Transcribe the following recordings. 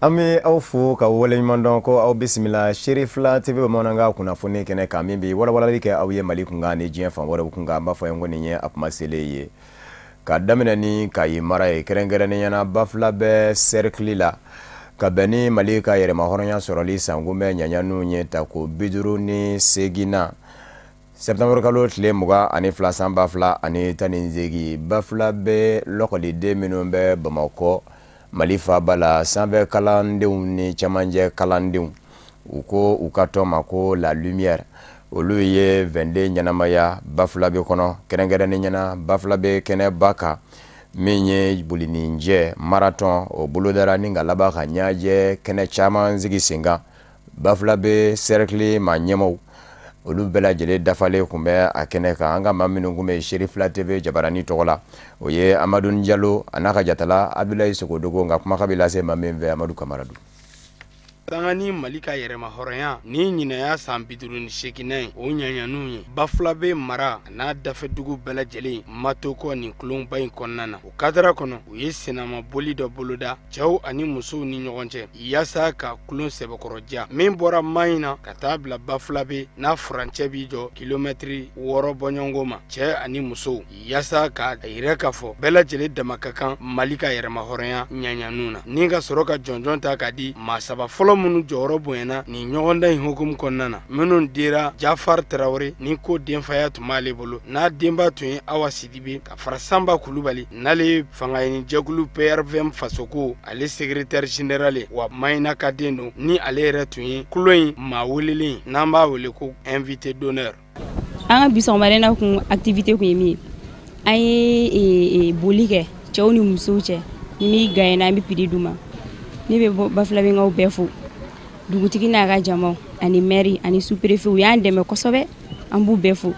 An bɛ aw fo ka waleɲuman dɔn ko aw bisimila Cherifla TV bamanankan kunnafoni kɛnɛ kan, min bɛ walawalali kɛ aw ye Mali kunkan ni diɲɛ fan wɛrɛw kunkan. An b'a fɔ ye ko nin ye a kuma selen ye ka daminɛ ni Kayi mara ye, kɛrɛnkɛrɛnnenya la Bafulabɛ cercle la, ka bɛn ni Mali ka yɛrɛmahɔrɔnya sɔrɔli sankunbɛn ɲaɲaniw ye tako 58na, septembre kalo tile 22 san 2018. Bafulabɛ lɔkɔliden minnu bɛ Bamakɔ, Mali faaba la, sanfɛ kalandenw ni cɛmancɛ kalandenw, u ko u ka tɔn ma ko La Lumière, olu ye 22 ɲɛnamaya Bafulabɛ kɔnɔ, kɛrɛnkɛrɛnnenya la Bafulabɛ kɛnɛba kan, min ye bolininjɛ marathon o bolodara ni ka laban ka ɲɛnajɛ kɛnɛ caman sigi sen kan. Bafulabɛ cercle maa ɲɛmaw, olu bɛɛ lajɛlen dafalen tun bɛ a kɛnɛ kan. An ka maa minnu tun bɛ Cherifla TV jabarani tɔgɔ la, o ye Amadu Jalo a n'a ka jatala Abdoulaye Sogodogo. Nka kumakan bɛ lase maa min fɛ, Amadu Kamara don. Sanga ni Mali ka yɛrɛma hɔrɔnya ni ɲinɛya san 58nan ye, o ɲaɲaniw ye Bafulabɛ mara a n'a dafɛdugu bɛɛ lajɛlen ma to kɔ nin tulonba in kɔnɔna na. O kadara kɔnɔ, u ye sennamaboli dɔ boloda cɛw ani musow ni ɲɔgɔn cɛ yaasa ka kulon sɛbɛkɔrɔja min bɔra Mahina ka taa bila Bafulabɛ n'a furancɛ b'i jɔ kilomɛtiri 6 bɔɲɔgɔnko ma, cɛ ani musow, yaasa ka yɛrɛ k'a fɔ bɛɛ lajɛlen dama ka kan Mali ka yɛrɛma hɔrɔnya ɲaɲaniw na, ni ka sɔrɔ ka jɔnjɔn ta ka di maa saba fɔlɔ minnu jɔyɔrɔ bonyana nin ɲɔgɔndan in hukumu kɔnɔna na, minnu dira Jafar Tarawele ni ko denfaya tun b'ale bolo, n'a denba tun ye Awa Sidibe, ka fara Sanba Kulubali, n'ale ye fangaɲini jɛkulu PRVM Fasoko ale secrétaire général ye, wa Mahina ka den don, ni ale yɛrɛ tun ye kulon in maa welelen, n'an b'a wele ko invité d'honneur. An ka bi sɔgɔmada in na kun activité kun ye min ye, an ye boli kɛ cɛw ni musow cɛ. Ni min gagnera, an bɛ prix d'u ma. Ne bɛ bɔ Bafulabɛnkaw bɛɛ fo, dugutigi n'a ka jamaw ani maire ani sous-préfet, u y'an dɛmɛ kosɛbɛ, an b'u bɛɛ fo.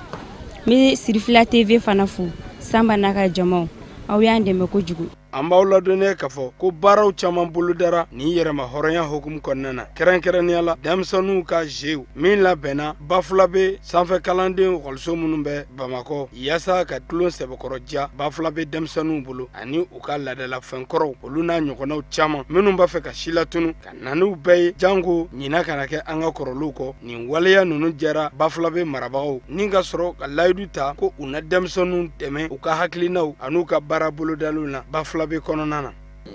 N bɛ Sirifila TV fana fo, Sanba n'a ka jamaw, aw y'an dɛmɛ kojugu. An b'aw ladɔnniya k'a fɔ ko baaraw caman bolodara nin yɛrɛma hɔrɔnya hukumu kɔnɔna na, kɛrɛnkɛrɛnnenya la denmisɛnninw ka jeu min labɛnna Bafulabɛ sanfɛ kalanden ekɔliso minnu bɛ Bamakɔ, yaasa ka tulon sɛbɛkɔrɔ ja Bafulabɛ denmisɛnninw bolo ani u ka laadalafɛnkɔrɔw, olu n'a ɲɔgɔnnaw caman minnu b'a fɛ ka silatunu ka na n'u bɛɛ ye, janko ɲinan kana kɛ an ka kɔrɔlenw kɔ. Nin waleya ninnu jɛra Bafulabɛ marabagaw ni ka sɔrɔ ka layidu ta ko u na denmisɛnninw dɛmɛ u ka hakilinaw an'u ka baara bolodaliw na Bafulabɛ kɔnɔna na.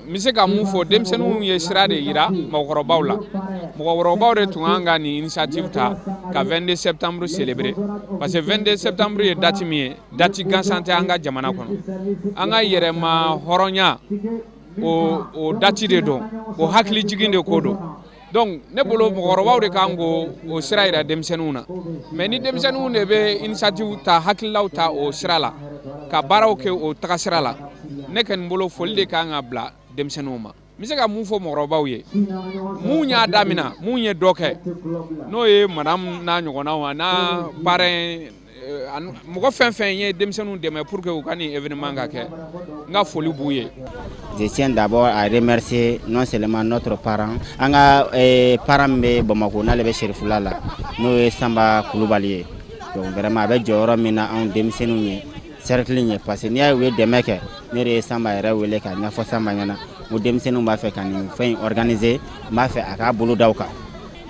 N bɛ se ka mun fɔ? Denmisɛnninw ye sira de yira mɔgɔkɔrɔbaw la. Mɔgɔkɔrɔbaw de tun kan ka nin initiative ta ka 22 septembre célébrer, parce que 22 septembre ye date min ye, date gansan tɛ an ka jamana kɔnɔ. An ka yɛrɛma hɔrɔnya o date de don, o hakili jigin de ko don. Donc ne bolo, mɔgɔkɔrɔbaw de kan k'o o sira yira denmisɛnninw na. Mais ni denmisɛnninw de bɛ initiative ta, hakililaw ta o sira la, ka baaraw kɛ o taga sira la, ne kɔni bolo, foli de kan ka bila denmisɛnninw ma. N bɛ se ka mun fɔ mɔgɔkɔrɔbaw ye? Mun y'a daminɛ, mun ye dɔ kɛ, n'o ye madame n'a ɲɔgɔnnaw a n'a parrain, mɔgɔ fɛn fɛn ye denmisɛnninw dɛmɛ pour que u ka nin événement ka kɛ, n ka foli b'u ye. Je tiens d'abord à remercier non seulement notre parent, an ka parent min bɛ Bamako, n'ale bɛ Serifula la, n'o ye Sanba Kulubali ye. Donc vraiment, a bɛ jɔyɔrɔ min na anw denmisɛnninw ye, cercle ye, parce que n'i y'a ye u ye dɛmɛ kɛ, ne de ye Sanba yɛrɛ wele ka ɲɛfɔ Sanba ɲɛna n ko denmisɛnninw b'a fɛ ka nin fɛn in organiser, n b'a fɛ a k'a bolo da o kan.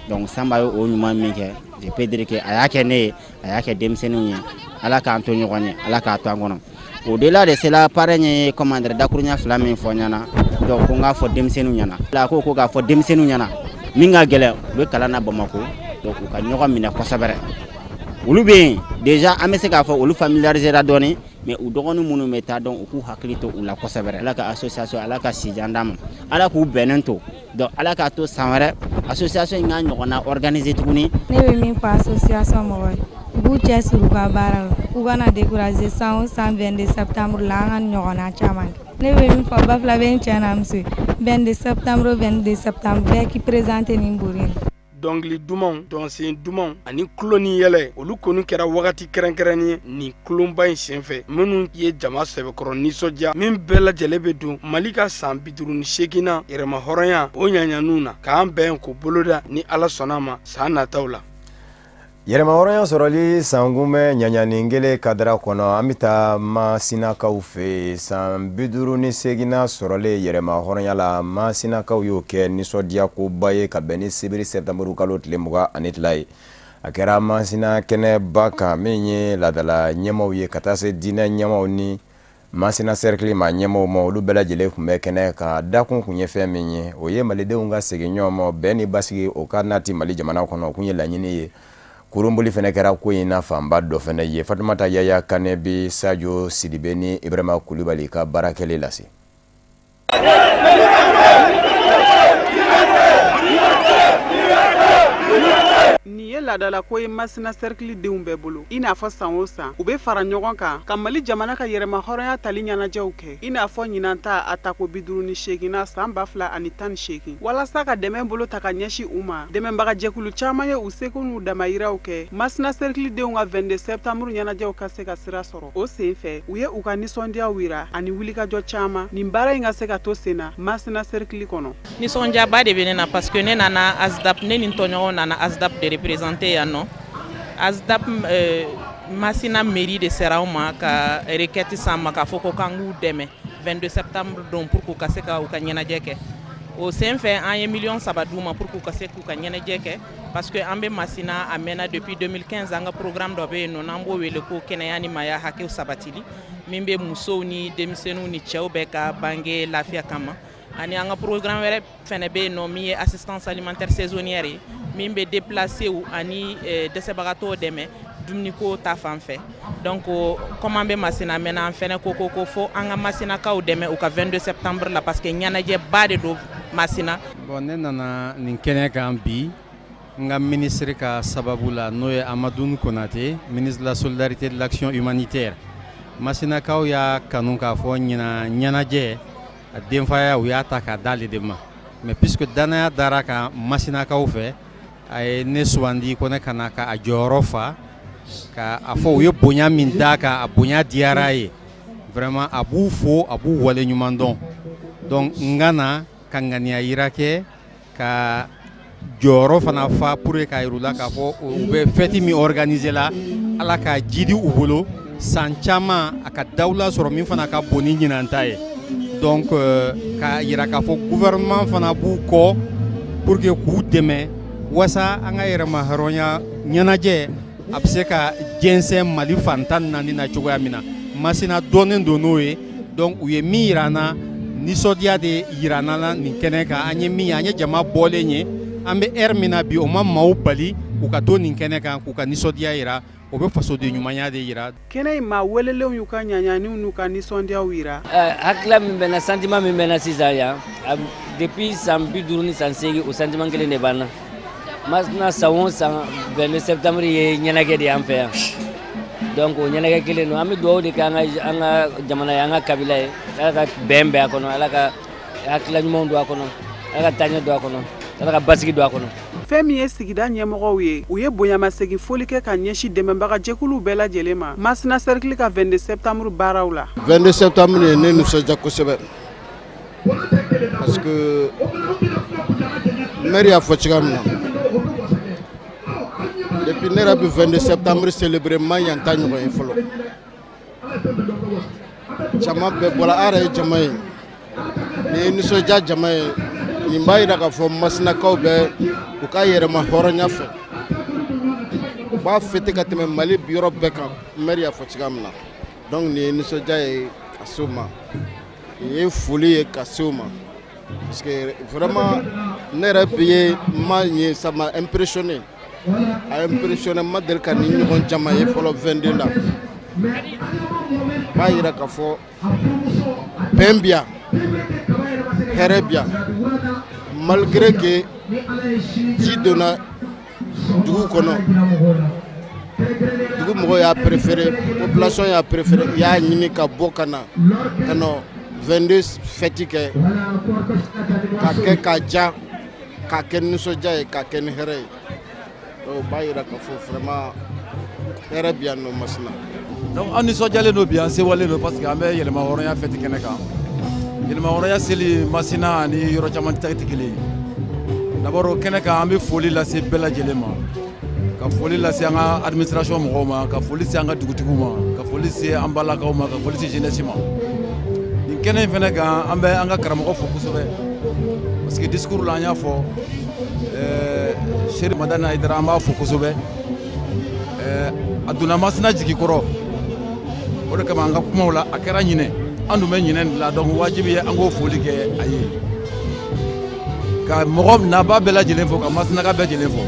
Donc Sanba ye o ɲuman min kɛ, je peux dire que a y'a kɛ ne ye, a y'a kɛ denmisɛnninw ye. Ala k'an to ɲɔgɔn ye, Ala k'a to an kɔnɔ. Au-delà de cela, parrain ye, comment dire, dakuruɲa fila min fɔ n ɲɛna, donc ko n k'a fɔ denmisɛnninw ɲɛna, a ko ko k'a fɔ denmisɛnninw ɲɛna min ka gɛlɛn, u bɛ kalan na Bamako, donc u ka ɲɔgɔn minɛ kosɛbɛ. Olu bɛ yen déjà, an bɛ se k'a fɔ olu familiariser ra dɔɔni, mais u dɔgɔnin minnu bɛ taa, donc u k'u hakili to u la kosɛbɛ. Ala ka association, Ala ka sijan d'a ma, Ala k'u bɛnnen to. Donc Ala k'a to san wɛrɛ association in ka ɲɔgɔnna organiser tuguni. Ne bɛ min fɔ association mɔgɔ ye, u k'u cɛsiri u ka baara la, u kana décourager. San o san, 22 septembre la, an ka ɲɔgɔnna caman kɛ. Ne bɛ min fɔ Bafulabɛ cɛ n'a muso ye, 22 septembre o 22 septembre, bɛɛ k'i présenter nin bori in. Dɔnkili dumanw, dɔnsen dumanw ani tulon ni yɛlɛ, olu kɔni kɛra wagati kɛrɛnkɛrɛnnen ye nin kulonba in senfɛ, minnu ye jama sɛbɛkɔrɔ nisɔndiya, min bɛɛ lajɛlen bɛ don Mali ka san 58nan yɛrɛma hɔrɔnya o ɲaɲaniw na, k'an bɛn k'o boloda ni Ala sɔnna ma san nataw la. Yɛrɛmahɔrɔnya sɔrɔli sankunbɛn ɲaɲani kelen kadara kɔnɔ, an bɛ taa Masinakaw fɛ yen. San 58nan sɔrɔlen yɛrɛmahɔrɔnya la, Masinakaw y'o kɛ nisɔndiyakoba ye ka bɛn ni sibiri sɛtanburu kalo tile 22 ye. A kɛra Masina kɛnɛba kan, min ye laadala ɲɛmaw ye ka taa se diinɛ ɲɛmaw ni Masina cercle ma ɲɛmaw ma, olu bɛɛ lajɛlen tun bɛ kɛnɛ kan. Dakun kun ye fɛn min ye, o ye malidenw ka segin ɲɔgɔn ma, bɛn ni basigi o ka nati Mali jamana kɔnɔ, o kun ye laɲini ye. Kurunboli fɛnɛ kɛra ko in na fanba dɔ fɛnɛ ye. Fatumata Yaya Kane bi Sadio Sidibe ni Ibrahima Kulibali ka baara kɛlen lase. Nin ye laadalako ye Masina cercle denw bɛɛ bolo. I n'a fɔ san o san, u bɛ fara ɲɔgɔn kan ka Mali jamana ka yɛrɛmahɔrɔnya tali ɲɛnajɛw kɛ. I n'a fɔ ɲinan ta a tako 58nan san 2018. Walasa ka dɛmɛ bolo ta ka ɲɛsin u ma, dɛmɛbagajɛkulu caman ye u seko n'u damayiraw kɛ Masina cercle denw ka 22 septembre ɲɛnajɛw ka se ka sira sɔrɔ. O sen fɛ, u ye u ka nisɔndiyaw yira ani wulikajɔ caman nin baara in ka se ka to sen na Masina cercle kɔnɔ. Nisɔndiyaba de bɛ ne na parce que ne nana ASDAP, ne ni n tɔɲɔgɔnw nana ASDAP de représenter yan nɔ. ASDAP Masina mairie de sera anw ma ka requête s'an ma k'a fɔ ko k'an k'u dɛmɛ 22 septembre don pour k'u ka se ka u ka ɲɛnajɛ kɛ. O sen fɛ, an ye miliyɔn 3 d'u ma pour k'u ka se k'u ka ɲɛnajɛ kɛ, parce que an bɛ Masina a mɛnna depuis 2015. An ka programme dɔ bɛ yen nɔ n'an b'o wele ko kɛnɛya ni maaya hakɛw sabatili, min bɛ musow ni denmisɛnninw ni cɛw bɛɛ ka bange lafiya kama. Ani an ka programme wɛrɛ fɛnɛ bɛ yen nɔ min ye assistance alimentaire saisonnière ye, min bɛ déplacé ani dɛsɛbagatɔw dɛmɛ dumuniko ta fan fɛ. Donc comme an bɛ Masina mɛnna, an fɛnɛ ko fo an ka Masinakaw dɛmɛ u ka 22 septembre la, parce que ɲɛnajɛba de don Masina. Bon, ne nana nin kɛnɛ kan bi n ka ministre ka sababu la, n'o ye Amadoune Konate, ministre de la solidarité et de l'action humanitaire. Masinakaw y'a kanu k'a fɔ ɲinan ɲɛnajɛ a denfaya u y'a ta k'a d'ale de ma, mais puisque danaya dara kan Masinakaw fɛ, a ye ne sugandi ko ne ka na ka a jɔyɔrɔ fa, ka a fɔ u ye bonya min d'a kan, a bonya diyara a ye vraiment, a b'u fo, a b'u waleɲuman dɔn. Donc n ka na ka ŋaniya yira kɛ ka jɔyɔrɔ fana fa pour que k'a yir'u la k'a fɔ u bɛ fête min organiser la, Ala k'a jidi u bolo san caman, a ka dawula sɔrɔ min fana ka bon ni ɲinan ta ye. Donc k'a yira k'a fɔ gouvernement fana b'u kɔ pour que k'u dɛmɛ walasa an ka yɛrɛmahɔrɔnya ɲɛnajɛ a bɛ se ka jɛnsɛn Mali fan 14 na cogoya min na. Masina dɔnnen don n'o ye. Donc u ye min yira an na, nisɔndiya de yira an na nin kɛnɛ kan. An ye min ye, an ye jama bɔlen ye, an bɛ heure min na bi, o ma maaw bali u ka to nin kɛnɛ kan k'u ka nisɔndiya yira. O bɛ fasoden ɲumanya de yira. Kɛnɛ in maa welelenw y'u ka ɲaɲaniw n'u ka nisɔndiyaw yira. Hakilila min bɛ n na, sentiment min bɛ n na sisan yan, depuis san 50 ni san 8, o sentiment kelen de b'an na. Masina san o san 22 septembre ye ɲɛnajɛ de y'an fɛ yan. Donc o ɲɛnajɛ kelen don, an bɛ dugawu de kɛ an ka jamana ye, an ka kabila ye, Ala ka bɛn bɛn a kɔnɔ, Ala ka hakilila ɲumanw don a kɔnɔ, Ala ka taaɲɛ don a kɔnɔ, Ala ka basigi don a kɔnɔ. Fɛn min ye sigida ɲɛmɔgɔw ye, u ye bonyamasegin foli kɛ ka ɲɛsin dɛmɛbagajɛkuluw bɛɛ lajɛlen ma Masina cercle ka 22 septembre baaraw la. 22 septembre ye ne nisɔndiya kosɛbɛ, parce que maire y'a fɔ cogoya min na, depuis ne yɛrɛ bɛ 22 septembre célébrer, ma yan ta ɲɔgɔn ye fɔlɔ. Jama bɛɛ bɔra, a yɛrɛ ye jama ye, nin ye nisɔndiya jama ye. Nin b'a yira k'a fɔ Masinakaw bɛ u ka yɛrɛma hɔrɔnya fɛ, u b'a fêter ka tɛmɛ Mali yɔrɔ bɛɛ kan, maire y'a fɔ cogoya min na. Donc nin ye nisɔndiya ye ka se u ma, nin ye foli ye ka se u ma, parce que vraiment ne yɛrɛ bi ye ma ye, ça m'a impressionné, a impressionné, ma deli ka nin ɲɔgɔn jama ye fɔlɔ 22 la. B'a yira k'a fɔ bɛn bi yan, hɛrɛ bi yan, malgré que ji donna dugu kɔnɔ, dugu mɔgɔw y'a préféré, population y'a préféré, u y'a ɲini ka bɔ ka na 22 fête kɛ, k'a kɛ k'a ja, k'a kɛ nisɔndiya ye, k'a kɛ ni hɛrɛ ye. Donc o b'a yira k'a fɔ vraiment hɛrɛ bi yan nɔ Masina. Donc an nisɔndiyalen don bi, an sewalen don, parce que an bɛ yɛlɛmahɔrɔnya fête kɛnɛ kan. Yɛlɛmahɔrɔnya seli Masina ani yɔrɔ caman ta tɛ kelen ye. D'abord, o kɛnɛ kan, an bɛ foli lase bɛɛ lajɛlen ma. Ka foli lase an ka administration mɔgɔw ma, ka foli se an ka dugutigiw ma, ka foli se an balakaw ma, ka foli se jeunesse ma. Nin kɛnɛ in fɛnɛ kan, an bɛ an ka karamɔgɔ fo kosɛbɛ, parce que discours la an y'a fɔ, Seri Madani Hayidara, an b'a fo kosɛbɛ. A donna Masina jigi kɔrɔ, o de kama an ka kumaw la a kɛra ɲinɛ, an dun bɛ ɲinɛ de la, donc wajibi ye an k'o foli kɛ a ye. Ka mɔgɔ naba bɛɛ lajɛlen fo, ka Masinaka bɛɛ lajɛlen fo.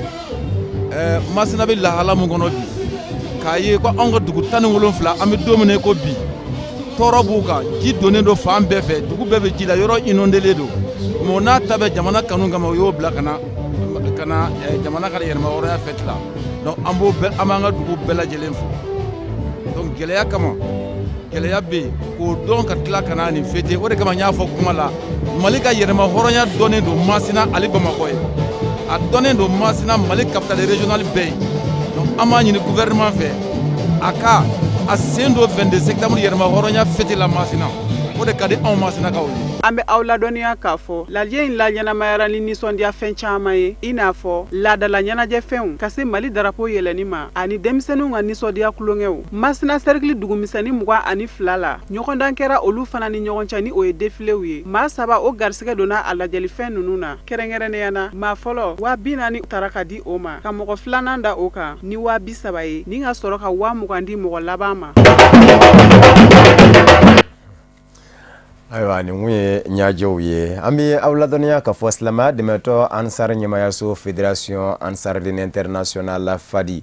Masina bɛ lahala mun kɔnɔ bi, k'a ye ko anw ka dugu 17, an bɛ don min na i ko bi, tɔɔrɔ b'u kan, ji donnen don fan bɛɛ fɛ, dugu bɛɛ bɛ ji la, yɔrɔ inondelen don. Mais o n'a ta bɛɛ, jamana kanu kama, u y'o bila ka na jamana ka yɛrɛmahɔrɔnya fête la. Donc an b'o bɛɛ, an b'an ka dugu bɛɛ lajɛlen fo. Donc gɛlɛya kama, gɛlɛya bɛ yen, k'o dɔn ka tila ka na nin fêter. O de kama n y'a fɔ kuma la, Mali ka yɛrɛmahɔrɔnya dɔnnen don Masina ani Bamakɔ ye, a dɔnnen don Masina, Mali capitale régionale bɛɛ ye. Donc an b'a ɲini gouvernement fɛ, a ka a sen don 22 septembre yɛrɛmahɔrɔnya fête la Masina. O de ka di anw Masinakaw ye. An bɛ aw ladɔnniya k'a fɔ lajɛ in laɲɛnamayara ni nisɔndiya fɛn caman ye, i n'a fɔ laadala ɲɛnajɛfɛnw, ka se Mali darapo yɛlɛnni ma, ani denmisɛnninw ka nisɔndiya tulonkɛw. Masina cercle dugumisɛnnin 22 la, ɲɔgɔndan kɛra olu fana ni ɲɔgɔn cɛ, ni o ye défiléw ye. Maa 3 o garisɛgɛ donna a lajɛlifɛn ninnu na, kɛrɛnkɛrɛnnenya na maa fɔlɔ 40,000 tara ka di o ma, ka mɔgɔ filanan da o kan ni 30,000 ye, ni ka sɔrɔ ka 20,000 di mɔgɔ laban ma. Ayiwa, nin kun ye ɲajɛw ye. An bɛ aw ladɔnniya k'a fɔ silamɛya dɛmɛtɔ Ansar ɲɛmayaso Fédération Ansardine Internationale FADI,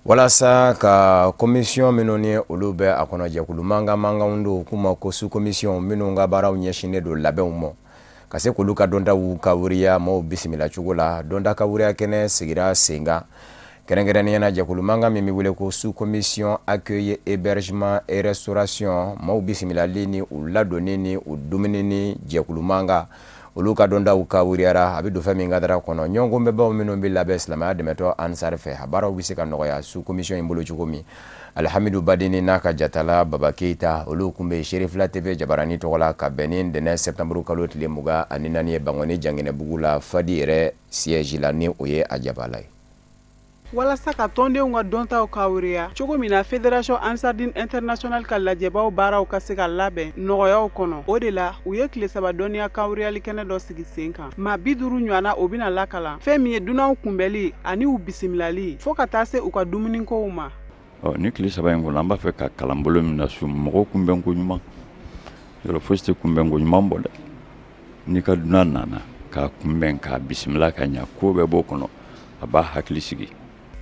walasa ka commission minnu ni olu bɛ a kɔnɔ, jɛkulu mankan mankanw don, k'u ma ko sous commission, minnu ka baaraw ɲɛsinnen don labɛnw ma, ka se k'olu ka dɔntaw ka wuriya maaw bisimila cogo la. Dɔnta ka wuriya kɛnɛ sigira sen kan, kɛrɛnkɛrɛnnenya la jɛkulu mankan min bɛ wele ko sous commission accueil, hébergement et restauration, maaw bisimilali ni u ladonni ni u dumuni ni jɛkulu mankan olu ka dɔntaw ka wuriyara. A bɛ don fɛn min kadara kɔnɔ, ɲɔgɔnkunbɛnbaw minnu bɛ labɛn silamɛya dɛmɛtɔ Ansar fɛ, a baaraw bɛ se ka nɔgɔya sous commission in bolo cogo min. Alhamidu Badini n'a ka jatala Baba Keyita, olu kun bɛ Serifila TV jabarani tɔgɔ la, ka bɛn ni ntɛnɛn septembre kalo tile 24 ye Bankɔni Janginɛbugu la, FADI yɛrɛ siège la, ni o ye a jabala ye. Walasa ka tɔndenw ka dɔntaw kawuriya cogo min na, Fédération Ansardine Internationale ka lajɛbaw baaraw ka se ka labɛn nɔgɔyaw kɔnɔ, o de la u ye tile 3 dɔnniya kawuriyali kɛnɛ dɔ sigi sen kan. Maa 50 ɲɔgɔnna o bɛna lakalan fɛn min ye dunanw kunbɛli ani u bisimilali, fo ka taa se u ka dumunikow ma. Ɔ, ni tile 3 in kɔnɔ, an b'a fɛ ka kalanbolo min na su mɔgɔw kunbɛnko ɲuman, yɔrɔ fosi tɛ kunbɛnko ɲuman bɔ dɛ. N'i ka dunan nana k'a kunbɛn, k'a bisimila ka ɲa, ko bɛɛ b'o kɔnɔ, a b'a hakili sigi.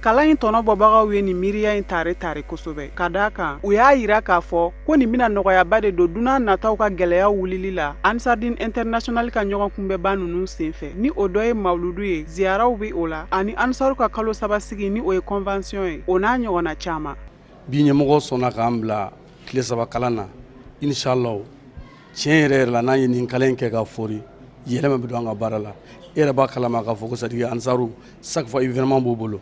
Kalan in tɔnɔ bɔbagaw ye nin miiriya in tare tare kosɛbɛ, ka d'a kan u y'a yira k'a fɔ ko nin bɛna nɔgɔyaba de don dunan nataw ka gɛlɛyaw wulili la Ansardine Internationale ka ɲɔgɔn kunbɛnba ninnu senfɛ, ni o dɔ ye mawuludu ye, ziyaraw bɛ o la, ani Ansaru ka kalo 3 sigi, ni o ye convention ye, o n'a ɲɔgɔnna caman. Bi ɲɛmɔgɔ sɔnna k'an bila tile 3 kalan na, inshallah tiɲɛ yɛrɛ yɛrɛ la, n'an ye nin kalan in kɛ ka fori, yɛlɛma bɛ don an ka baara la. E yɛrɛ b'a kalama k'a fɔ ko c'est à dire Ansaru chaque fois événement b'u bolo,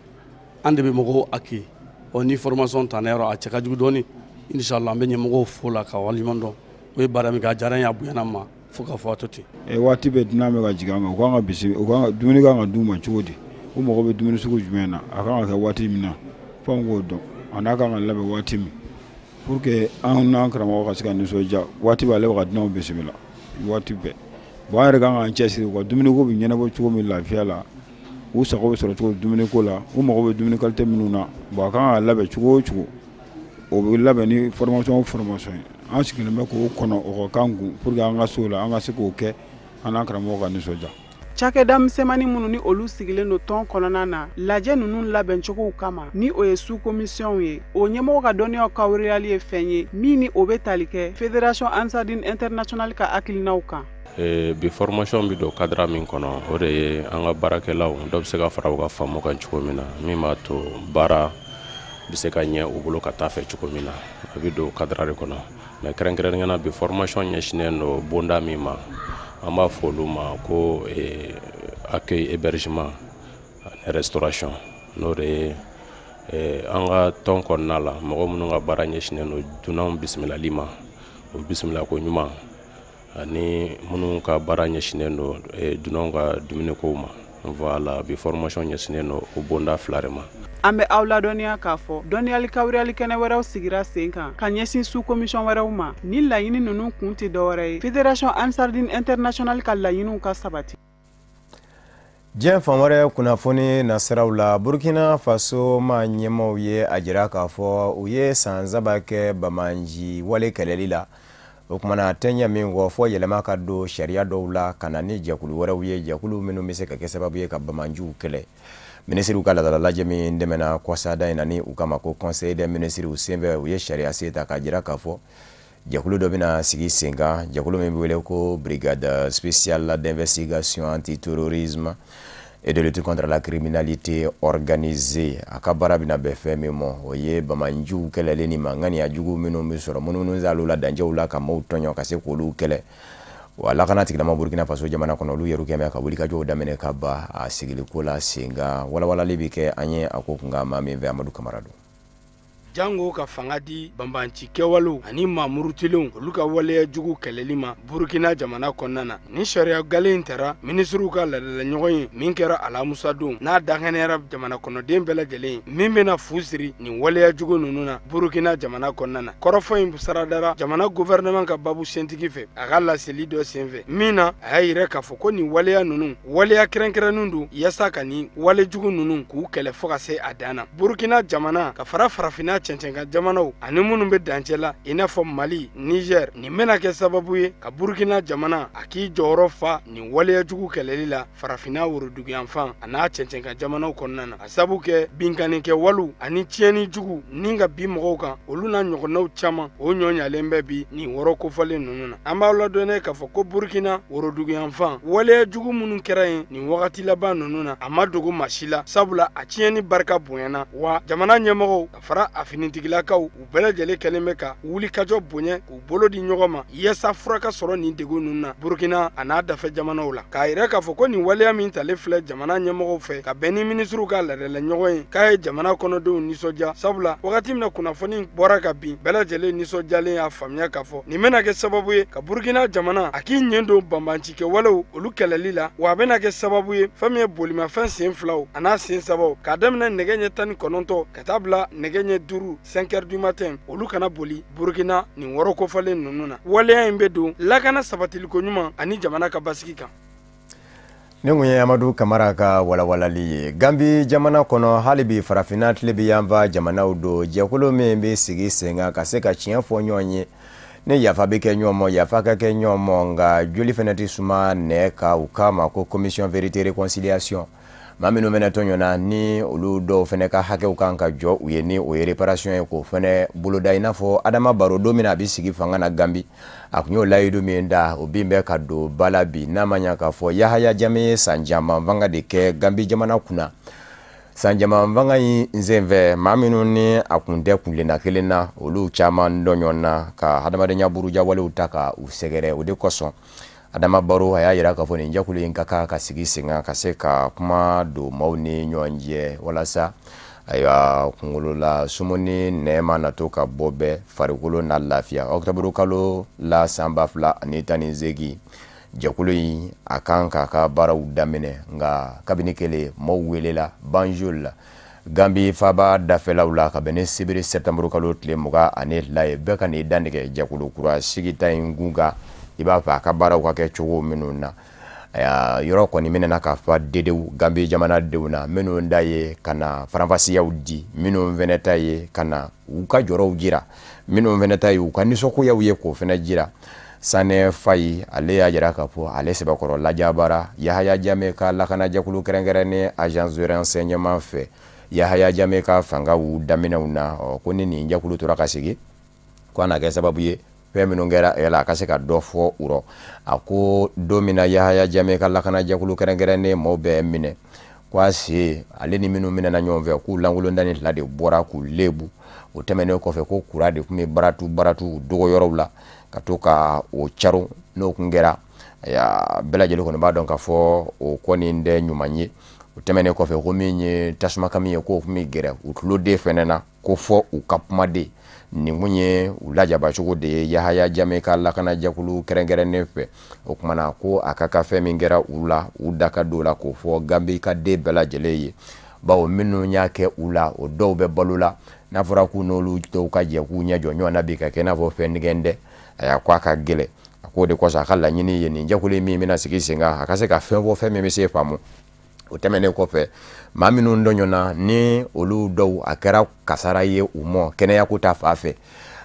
an de bɛ mɔgɔw accueillir. Ɔ, ni formation ta yɔrɔ a cɛ ka jugu dɔɔni, inshallah an bɛ ɲɛmɔgɔw fo la ka waleɲuman dɔn. O ye baara min kɛ, a diyara n ye, a bonyana n ma fo ka fɔ a to ten. Waati bɛɛ dunan bɛ ka jigin an kan, u kan ka bisimila, u kan ka dumuni kan ka d'u ma cogo di, u mago bɛ dumuni sugu jumɛn na, a kan ka kɛ waati min na, fo an k'o dɔn, a n'a kan ka labɛn waati min, pour que an n'an karamɔgɔ ka se ka nisɔndiya. Waati bɛɛ ale bɛ ka dunanw bisimila waati bɛɛ. Bon, an yɛrɛ kan k'an cɛsiri, u ka dumuniko bɛ ɲɛnabɔ cogo min lafiya la, u sago bɛ sɔrɔ cogo dumuniko la, u mago bɛ dumuni qualité minnu na. Bon, a kan ka labɛn cogo o cogo, o bɛ labɛn ni formation o formation ye. An sigilen bɛ k'o kɔnɔ, o ka k'an kun pour que an ka se o la, an ka se k'o kɛ, an n'an karamɔgɔ ka nisɔndiya. Cakɛda misɛnmanin minnu ni olu sigilen don tɔn kɔnɔna na, lajɛ ninnu labɛncogow kama, ni o ye sous commission ye, o ɲɛmɔgɔ ka dɔnniyaw kawuriyali ye fɛn ye min ni o bɛ tali kɛ Fédération Ansardine Internationale ka hakilinaw kan. Bi formation bɛ don cadre min kɔnɔ, o de ye an ka baarakɛlaw dɔ bɛ se ka fara u ka faamu kan cogo min na, min b'a to baara bɛ se ka ɲɛ u bolo ka taa fɛ cogo min na, a bɛ don cadre de kɔnɔ. Mais kɛrɛnkɛrɛnnenya la, bi formation ɲɛsinnen don bonda min ma, an b'a fɔ olu ma ko accueil, hébergement ani restauration. N'o de ye an ka tɔn kɔnɔna la, mɔgɔ minnu ka baara ɲɛsinnen don dunanw bisimilali ma, o bisimila ko ɲuman, ani minnu ka baara ɲɛsinnen don dunanw ka dumunikow ma. Voilà, bi formation ɲɛsinnen don o bonda 2 de ma. An bɛ aw ladɔnniya k'a fɔ dɔnniyali kawuriyali kɛnɛ wɛrɛw sigira sen kan ka ɲɛsin sous commission wɛrɛw ma. Ni laɲini ninnu kun tɛ dɔwɛrɛ ye, Fédération Ansardine Internationale ka laɲiniw ka sabati. Diɲɛ fan wɛrɛ kunnafoni nasiraw la, Burkina Faso ma ɲɛmaaw ye a jira k'a fɔ u ye san 3 kɛ bamanji wale kɛlɛli la. O kumana a tɛ ɲɛ min kɔ fɔ yɛlɛma ka don sariya dɔw la ka na ni jɛkulu wɛrɛw ye, jɛkulu minnu bɛ se ka kɛ sababu ye ka bamanjiw kɛlɛ. Minisiriw ka laadala lajɛ min dɛmɛna kɔsada in na ni u kama ko conseil des ministres senfɛ, u ye sariya sen ta k'a jira k'a fɔ jɛkulu dɔ bɛna sigi sen kan, jɛkulu min bɛ wele ko brigade spéciale d'investigation antiterrorisme et de lutte contre la criminalité organisée. A ka baara bɛna bɛn fɛn min ma, o ye bamanjiw kɛlɛli ni manganiya jugu minnu bɛ sɔrɔ munumunu la dancɛw la ka maaw tɔɲɔ ka se k'olu kɛlɛ. Wa lakana tigilama Burkina Faso jamana kɔnɔ, olu yɛrɛ kɛmɛ ka wulikajɔw daminɛ ka ban a sigiliko la sen kan. Walawalali bɛ kɛ an ye a ko kunkan maa min fɛ, Amadu Kamara don. Jango ka fanga di banbanci kɛwalew ani maa murutilenw olu ka waleya jugu kɛlɛli ma Burkina jamana kɔnɔna na. Ni sariya gale in tara minisiriw ka laadala ɲɔgɔn ye min kɛra alamusa don, n'a dankɛnɛyara jamana kɔnɔden bɛɛ lajɛlen min bɛna fu siri nin waleya jugu ninnu na Burkina jamana kɔnɔna na. Kɔrɔfɔ in saradara jamana gouvernement ka babu sentigi fɛ a ka laseli dɔ senfɛ, min na a y'a yira k'a fɔ ko nin waleya ninnu waleya kɛrɛnkɛrɛnnen don yaasa ka nin wale jugu ninnu k'u kɛlɛ fo ka se a dan na. Burkina jamana ka fara farafinna cɛncɛnkan jamanaw ani minnu bɛ dancɛ la i n'a fɔ Mali, Niger, nin bɛna kɛ sababu ye ka Burkina jamana a k'i jɔyɔrɔ fa nin waleya jugu kɛlɛli la farafinna woroduguyanfan a n'a cɛncɛnkan jamanaw kɔnɔna na, a sabu kɛ binkannikɛ walew ani tiɲɛni jugu ni ka bin mɔgɔw kan olu n'a ɲɔgɔnnaw caman o ɲɔɲalen bɛ bi nin wɔrɔ kofɔlen ninnu na. An b'aw ladɔnniya k'a fɔ ko Burkina woroduguyanfan waleya jugu minnu kɛra yen nin wagati laban ninnu na, a ma dogo maa si la, sabula a tiɲɛni barika bonyana, wa jamana ɲɛmɔgɔw ka fara a finitigilakaw u bɛɛ lajɛlen kɛlen bɛ ka wulikajɔ bonya k'u bolo di ɲɔgɔn ma yaasa fura ka sɔrɔ nin degun ninnu na Burkina a n'a dafɛ jamanaw la. K'a yira k'a fɔ ko nin waleya min talen filɛ jamana ɲɛmɔgɔw fɛ ka bɛn ni minisiriw ka laadala ɲɔgɔn ye, k'a ye jamana kɔnɔdenw nisɔndiya, sabula wagati min na kunnafoni bɔra ka bin bɛɛ lajɛlen nisɔndiyalen y'a faamuya k'a fɔ nin bɛna kɛ sababu ye ka Burkina jamana a k'i ɲɛ don banbancikɛwalew olu kɛlɛli la, wa a bɛna kɛ sababu ye fɛn min ye bolimafɛn sen 2 a n'a sen 3 k'a daminɛ nɛgɛ ɲɛ 19 ka taa bila nɛgɛ ɲɛ 5 5 heures du matin olu kana boli Burkina nin wɔrɔ kofɔlen ninnu na. Waleya in bɛ don lakana sabatiliko ɲuman ani jamana ka basigi kan. Nin kun ye Amadu Kamara ka walawalali ye. Gambi jamana kɔnɔ, hali bi farafinna tilebin yanfan jamanaw don jɛkulu min bɛ sigi sen kan ka se ka tiɲɛ fɔ ɲɔgɔn ye, ni yafa bɛ kɛ ɲɔgɔn ma, yafa ka kɛ ɲɔgɔn ma, nka joli fɛnɛ tɛ suma nɛ kan. U k'a ma ko commission vérité réconciliation. Maa minnu fɛnɛ tɔɲɔna ni olu dɔw fɛnɛ ka hakɛw kan ka jɔ u ye, ni o ye réparation ye, k'o fɛnɛ boloda i n'a fɔ Adama Baro don min na a bɛ sigi fanga na Gambi, a kun y'o layidu min da, o bin bɛ ka don ba la bi. N'a ma ɲa k'a fɔ Yahaya Jammeh ye san caman fanga de kɛ Gambi jamana kunna. San caman fanga in senfɛ, maa minnu ni a kun tɛ kuntilenna kelen na, olu caman dɔɲɔna ka hadamadenya burujawalew ta ka u sɛgɛrɛ. O de kosɔn Adama Baro a y'a yira k'a fɔ nin jɛkulu in ka kan ka sigi sen kan ka se ka kuma don maaw ni ɲɔgɔn cɛ, walasa ayiwa kunkolola sumuni nɛɛma na to ka bɔ bɛɛ farikolo na lafiya. Ɔkutɔburu kalo la san 2018, jɛkulu in a kan k'a ka baaraw daminɛ, nka kabini kelen maaw welela Banjul la Gambi faaba dafɛlaw la ka bɛn ni sibiri sɛtanburu kalo tile 22 ye. Bɛɛ ka n'i dantigɛ jɛkulu kura sigita in kun kan, i b'a fɛ a ka baaraw ka kɛ cogo minnu na. Yɔrɔ kɔni minɛna k'a fa dedew Gambi jamanadenw na, minnu da ye ka na faranfasiyaw di, minnu fɛnɛ ta ye ka na u ka jɔrɔw jira, minnu fɛnɛ ta ye u ka nisɔngoyaw ye k'o fɛnɛ jira. Sanɛ Fayi ale y'a jira k'a fɔ ale sɛbɛkɔrɔ lajabara Yahaya Jammeh ka lakanajɛkulu kɛrɛnkɛrɛnnen agence de renseignement fɛ Yahaya Jammeh ka fangaw daminɛw na, ko ni nin jɛkulu tora ka sigi ko a na kɛ sababu ye fɛn minnu kɛra yala a ka se ka dɔ fɔ u rɔ. A ko don min na Yahaya Jammeh ka lakanajɛkulu kɛrɛnkɛrɛnnen maaw bɛɛ minɛ, ko a se ale ni minnu minɛna ɲɔgɔn fɛ k'u lankolon 12 de bɔra k'u lebu. O tɛmɛnen kɔfɛ ko kura de tun bɛ baratu baratu dogoyɔrɔw la ka to ka o caro, n'o kun kɛra bɛɛ lajɛlen kɔni b'a dɔn k'a fɔ o kɔni tɛ ɲuman ye. O tɛmɛnen kɔfɛ ko min ye tasuma kami ye k'o tun bɛ gɛrɛ u tuloden fɛnɛ na, ko fɔ u ka kumaden Nin kun ye u lajabacogo de ye Yahaya Jame ka lakanajɛkulu kɛrɛnkɛrɛnnen fɛ. O kumana ko a ka ka fɛn min kɛra u la, u da ka don la k'o fɔ Gambi ka den bɛɛ lajɛlen ye, bawo minnu y'a kɛ u la, o dɔw bɛ balo la. N'a fɔra k'u n'olu dɔw ka jɛ k'u ɲɛ jɔ ɲɔgɔn na bi ka kɛ i n'a fɔ fɛn nigɛn dɛ, a ko a ka gɛlɛn. A k'o de kosɔn a ka laɲini ye nin jɛkulu min bɛna sigi sen kan, a ka se ka fɛn fɔ, fɛn min bɛ se faamu. O tɛmɛnen kɔfɛ, maa minnu dɔɲɔna ni olu dɔw a kɛra kasara ye u mɔ kɛnɛyako ta fan fɛ,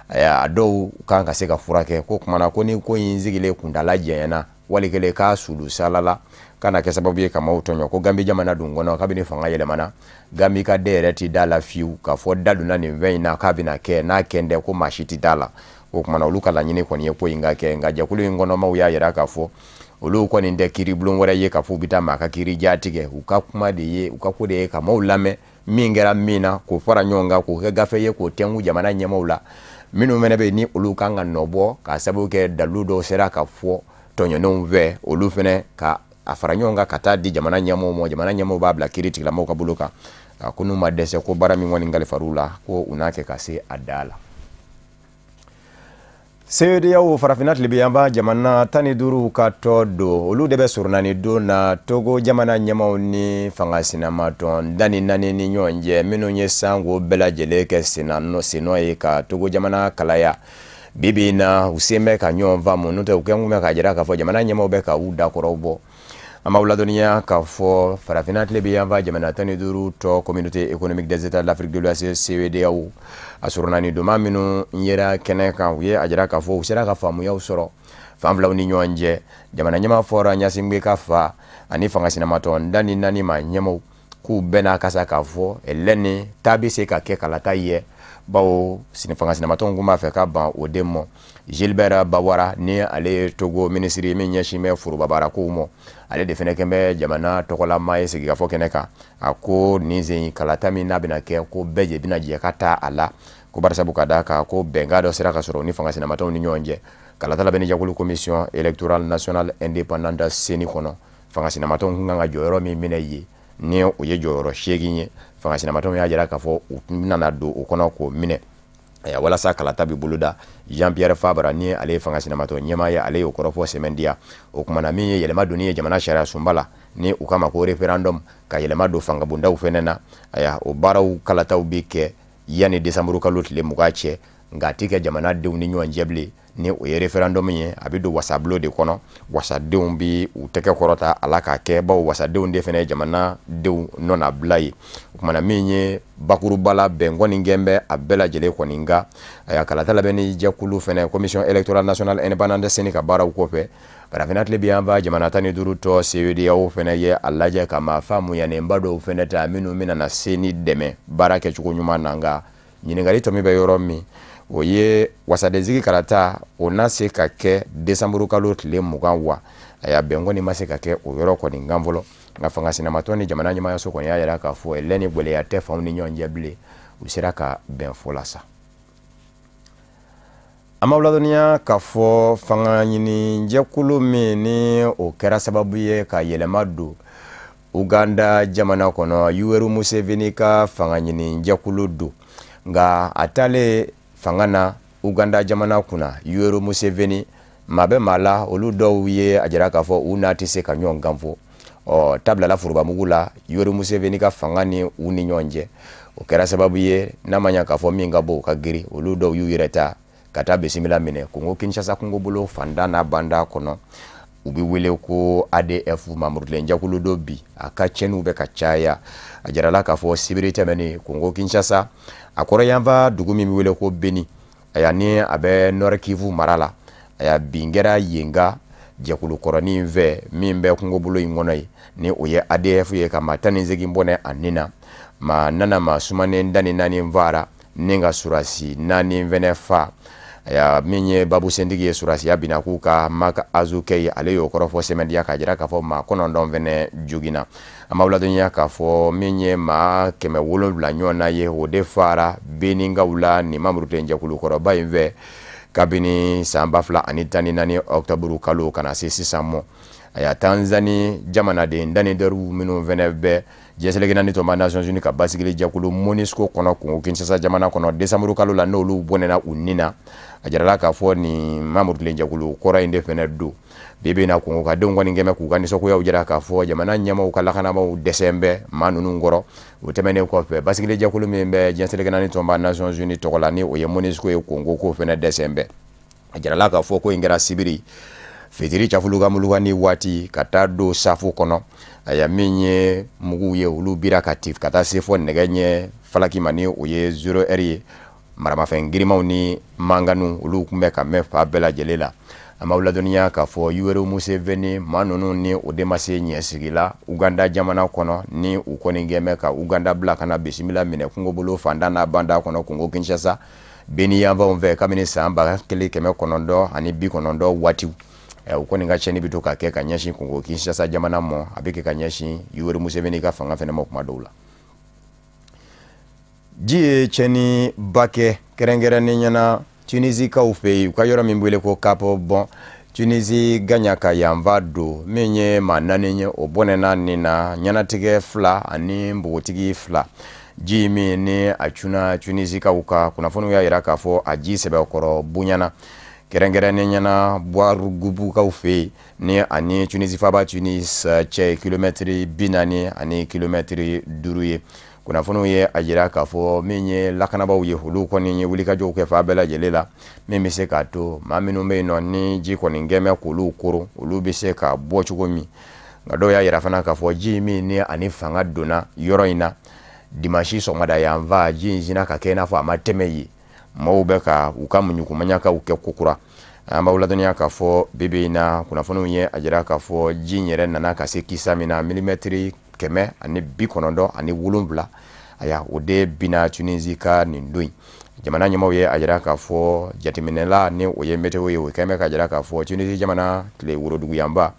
a dɔw kan ka se ka furakɛ. Ko kumana ko ni ko in sigilen kuntala janyana, wali kelen k'a sulu salala ka na kɛ sababu ye ka maaw tɔɲɔ. Ko Gambi jamana dun kɔnɔ, kabini fanga yɛlɛmana, Gambi ka den yɛrɛ ti da la fiyewu k'a fɔ da donna nin fɛn in na k'a bɛna kɛ, n'a kɛn tɛ ko maa si ti da la. O kumana olu ka laɲini kɔni ye ko in ka kɛ. Nka jɛkulu in kɔnɔmaw y'a yira k'a fɔ olu kɔni tɛ kiiribulon wɛrɛ ye k'a fɔ u bɛ taa maa ka kiiri jatigɛ. U ka kuma de ye, u ka ko de ye ka maaw lamɛn min kɛra min na, k'o fara ɲɔgɔn kan, k'o kɛ gafe ye, k'o tɛnku jamana ɲɛmaaw la. Minnu fana bɛ yen ni olu kan ka nɔ bɔ k'a sababu kɛ dalilu dɔw sera ka fɔ tɔɲɔnenw fɛ, olu fana ka a fara ɲɔgɔn kan ka taa di jamana ɲɛmaaw ma. Jamana ɲɛmaaw b'a bila kiiri tigilamɔgɔw ka bolo kan. Ko n'u ma dɛsɛ, ko baara min kɔni kalifar'u la, ko u n'a kɛ ka se a da la. CEDEAO farafinna tilebinyanfan jamana 15 ka tɔ don, olu de bɛ surunani don na Togo jamana ɲɛmaaw ni fanga sinamatɔn 14 ni ɲɔgɔn cɛ, minnu ye sanko bɛɛ lajɛlen kɛ sennɔ ye ka Togo jamana kalaya. Bi bi in na u sen bɛ ka ɲɔgɔn faamu, n'o tɛ u kɛn kun bɛ k'a jira k'a fɔ jamana ɲɛmaaw bɛ ka u dakɔrɔw bɔ. An b'aw ladɔnniya k'a fɔ farafinna tilebinyanfan jamana 15 tɔ communauté économique des états de l'Afrique de l'Ouest CEDEAO a surunani donma minnu yera kɛnɛ kan, u ye a jira k'a fɔ u sera ka faamuyaw sɔrɔ fan filaw ni ɲɔgɔn cɛ. Jamana ɲɛmaa fɔra Ɲasinbe ka fa ani fanga sinamatɔn 14 maa ɲɛmaaw k'u bɛɛ n'a kasa k'a fɔ lɛni ta bɛ se ka kɛ kalata ye, bawo fanga sinamatɔnw kun b'a fɛ ka ban o den mɔ. Gilbert Bawara ni ale ye Togo minisiri min ɲɛsin bɛ forobabaarakow ma, ale de fana kɛn bɛ jamana tɔgɔlama ye sigikafɔ kɛnɛ kan. A ko nin sen kalata min n'a bɛna kɛ, ko bɛɛ de bɛna jɛ ka taa a la, ko barisabu ka d'a kan ko bɛnkan dɔ sera ka sɔrɔ ni fanga sinamatɔnw ni ɲɔgɔn cɛ kalata labɛnni jɛkulu commission électorale nationale indépendante CENI kɔnɔ. Fanga sinamatɔnw kun kan ka jɔyɔrɔ min minɛ yen, ni o ye jɔyɔrɔ 8 ye, fanga sinamatɔnw y'a jira k'a fɔ u nana don o kɔnɔ k'o minɛ walasa kalata bɛ boloda. Jean-Pierre Fabre ni ale ye fanga sinamatɔn ɲɛmaa ye, ale y'o kɔrɔfɔ sɛmɛndiya. O kumana min ye yɛlɛma donni ye jamana sariya sunba la, ni u k'a ma ko référendum, ka yɛlɛma don fangabondaw fɛnɛ na, aya o baaraw kalataw bɛ kɛ yanni décembre kalo tile 20 cɛ. Nka a ti kɛ jamanadenw ni ɲɔgɔn cɛ bilen, ni o ye référendum ye, a bɛ don wasabulon de kɔnɔ, wasadenw bɛ u tɛgɛ kɔrɔta a la k'a kɛ, bawo wasadenw de fana ye jamanadenw nɔnabila ye. O kumana min ye bakuruba la, bɛn kɔni kɛn bɛ a bɛɛ lajɛlen kɔni kan. Ayiwa, kalata labɛnni jɛkulu fana commission électorale nationale indépendante CENI ka baaraw kɔfɛ, farafinna tilebinyanfan jamana 15 tɔ CEDEAO fana ye a lajɛ ka maa faamuyanenba dɔw fana ta minnu bɛna na CENI dɛmɛ baara kɛcogo ɲuman na. Nka ɲininkali tɔ min bɛ yɔrɔ min, o ye wasadensigi kalata o na se ka kɛ décembre kalo tile 20 wa? Aya bɛn kɔni ma se ka kɛ o yɔrɔ kɔni kan fɔlɔ. Nka fanga sinamatɔn ni jamana ɲɛmaayaso kɔni y'a jira k'a fɔ lɛ ni gɛlɛya tɛ fanw ni ɲɔgɔn cɛ bilen, u sera ka bɛn fɔ la sa. An b'aw ladɔnniya k'a fɔ fanga ɲini jɛkulu min ni o kɛra sababu ye ka yɛlɛma don Uganda jamana kɔnɔ, Yoweri Museveni ka fanga ɲini jɛkulu don. Nka a taalen fanga na Uganda jamana kunna, Yoweri Museveni maa bɛ maa la, olu dɔw ye a jira k'a fɔ u n'a tɛ se ka ɲɔgɔn kan fɔ. Ɔ tabilala forobamugu la Yoweri Museveni ka fanga ni u ni ɲɔgɔn cɛ. O kɛra sababu ye n'a ma ɲɛ k'a fɔ min ka bon o ka girin, olu dɔw y'u yɛrɛ ta ka taa bisimila minɛ Kongo Kinshasa kungobolo fanda n'a banda kɔnɔ. U bɛ wele ko ADF mamurutilen jɛkulu dɔ bi, a ka tiɲɛniw bɛ ka caya. A jirala k'a fɔ sibiri tɛmɛnen Kongo Kinshasa a kɔrɔyanfan dugu min bɛ wele ko Beni, aya ni a bɛ Nord Kivu mara la, aya bin kɛra yen ka jɛkulu kɔrɔnin fɛ min bɛ kungobolo in kɔnɔ yen, ni o ye ADF ye, ka maa 18 bɔnɛ a nin na. Maa nana maa sumanen 14 faara ni ka surasi 4 fɛnɛ fa. Aya min ye babu sentigi ye surasiya binna k'u ka Marc Azoukey ye, ale y'o kɔrɔfɔ sɛmɛndiya k'a jira k'a fɔ maa 9 fɛnɛ joginna. An b'aw ladɔnniya k'a fɔ min ye maa 700 ɲɔgɔnna ye, o de faara Beninkaw la nin mamurutilen jɛkulu kɔrɔba in fɛ kabini san 2014 octobre kalo ka na se sisan mɔ. Aya Tanzanie jamanaden danidɛriw minnu fɛnɛ bɛ diɲɛ seleke naani tɔnba Nations Unies ka basigili jɛkulu MONUSCO kɔnɔ Congo Kinshasa jamana kɔnɔ décembre kalo la, n'olu bɔnɛna u ni na. A jirala k'a fɔ nin mamurutilen jɛkulu kɔrɔ in de fɛnɛ don. Bi bi in na, Congo ka denw kɔni kɛmɛ k'u ka nisɔngoyaw jira k'a fɔ jamana ɲɛmaaw ka lakanabaaw dɛsɛ bɛ maa ninnu kɔrɔ. O tɛmɛnen kɔfɛ, basigili jɛkulu min bɛ diɲɛ seleke naani tɔnba Nations Unies tɔgɔ la, ni o ye MONUSCO ye Congo, k'o fɛnɛ dɛsɛ bɛ. A jirala k'a fɔ ko in kɛra sibiri fitiri cafuluka ni waati ka taa don safu kɔnɔ. Aya, min ye muguw ye, olu bira ka ti ka taa se fɔ nɛgɛ ɲɛ falaki ma, ni o ye 0 heure ye. Maramafɛn girimanw ni manganiw, olu tun bɛ ka mɛn fa bɛɛ lajɛlen la. An b'aw ladɔnniya k'a fɔ Yoweri Museveni, maa ninnu ni o de ma se ɲɛsigi la Uganda jamana kɔnɔ, ni u kɔni gɛnbɛ ka Uganda bila ka na bisimila minɛ kungobolo fantan n'a banda kɔnɔ Congo Kinshasa Beni yanfanw fɛ kabini san 1990 waatiw. U kɔni ka tiɲɛni bɛ to ka kɛ ka ɲɛsin Congo Kinshasa jamana ma, a bɛ kɛ ka ɲɛsin Yoweri Museveni ka fanga fɛnɛ ma kuma dɔw la. Ji ye tiɲɛniba kɛ kɛrɛnkɛrɛnnen na Tunisikaw fɛ yen, u ka yɔrɔ min wele ko Cap Bon. Tunisi gaɲa ka yanfa don, min ye maa 4 ye, o bɔnɛna nin na, ɲɛnatigɛ 2 ani npogotigi 2. Ji min ni a cunna Tunisikaw ka, kunnafoniw y'a jira k'a fɔ a ji sɛbɛkɔrɔ bonyana, kɛrɛnkɛrɛnnen ɲɛna Buwarugubukaw fɛ yen, ni ani Tunisi faaba Tunis cɛ kilomɛtiri 40 ani kilomɛtiri 5 ye. Kunnafoniw ye a jira k'a fɔ min ye lakanabaaw ye, olu kɔni ye wulikajɔw kɛ fan bɛɛ lajɛlen la, min bɛ se k'a to maa minnu bɛ yen nɔ ni ji kɔni gɛnbɛ k'olu koron, olu bɛ se ka bɔ cogo min. Nka dɔw y'a jira fana k'a fɔ ji min ni ani fanga donna yɔrɔ in na dimanche sɔgɔmada yanfan, ji in sinna ka kɛ i n'a fɔ a ma tɛmɛ yen. Maaw bɛ ka u ka muɲukumaɲakaw kɛ kokura. An b'aw ladɔnniya k'a fɔ bi bi in na, kunnafoniw ye a jira k'a fɔ ji in yɛrɛ nana ka se kisa min na, milimɛtiri 197, aya, o de binna Tunisi ka nin don in. Jamana ɲɛmaaw ye a jira k'a fɔ jateminɛla, ni o ye météo ye, o kɛn bɛ ka jira k'a fɔ Tunisi jamana tile woroduguyanba,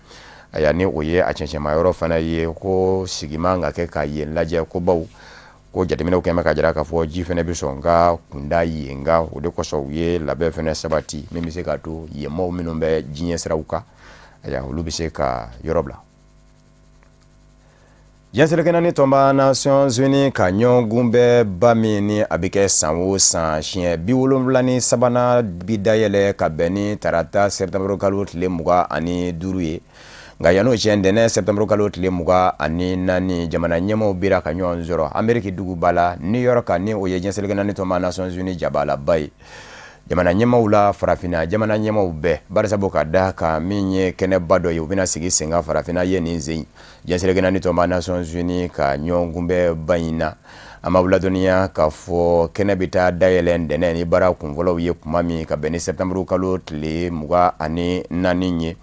aya, ni o ye a cɛncɛnma yɔrɔ fana ye, ko sigi man ka kɛ ka yen lajɛ, ko baw ko jateminɛw kɛn bɛ ka jira k'a fɔ ji fɛnɛ bɛ sɔn ka kunda yen kan. O de kosɔn u ye labɛn fɛnɛ sabati min bɛ se k'a to yen maaw minnu bɛ diɲɛ siraw kan, aya, olu bɛ se ka yɔrɔ bila. Diɲɛ seleke naani tɔnba Nations Unies ka ɲɔgɔnkunbɛnba min ni a bɛ kɛ san o san, siɲɛ 73nan bi dayɛlɛ ka bɛn ni tarata septembre kalo tile 25 ye. Nka yan'o cɛ, ntɛnɛn septembre kalo tile 24, jamana ɲɛmaaw bira ka ɲɔgɔn sɔrɔ Ameriki duguba la New York, ni o ye diɲɛ seleke naani tɔnba Nations Unies jabalaba ye. Jamana ɲɛmaaw la, farafinna jamana ɲɛmaaw bɛɛ, barisabu ka da kan min ye kɛnɛba dɔ ye, u bɛna sigi sen kan farafinna ye nin sen diɲɛ seleke naani tɔnba Nations Unies ka ɲɔgɔnkunbɛnba in na. An b'aw ladɔnniya k'a fɔ kɛnɛ bɛ taa dayɛlɛ ntɛnɛn ni baara kunfɔlɔw ye kuma min ka bɛn ni septembre kalo tile 24 ye.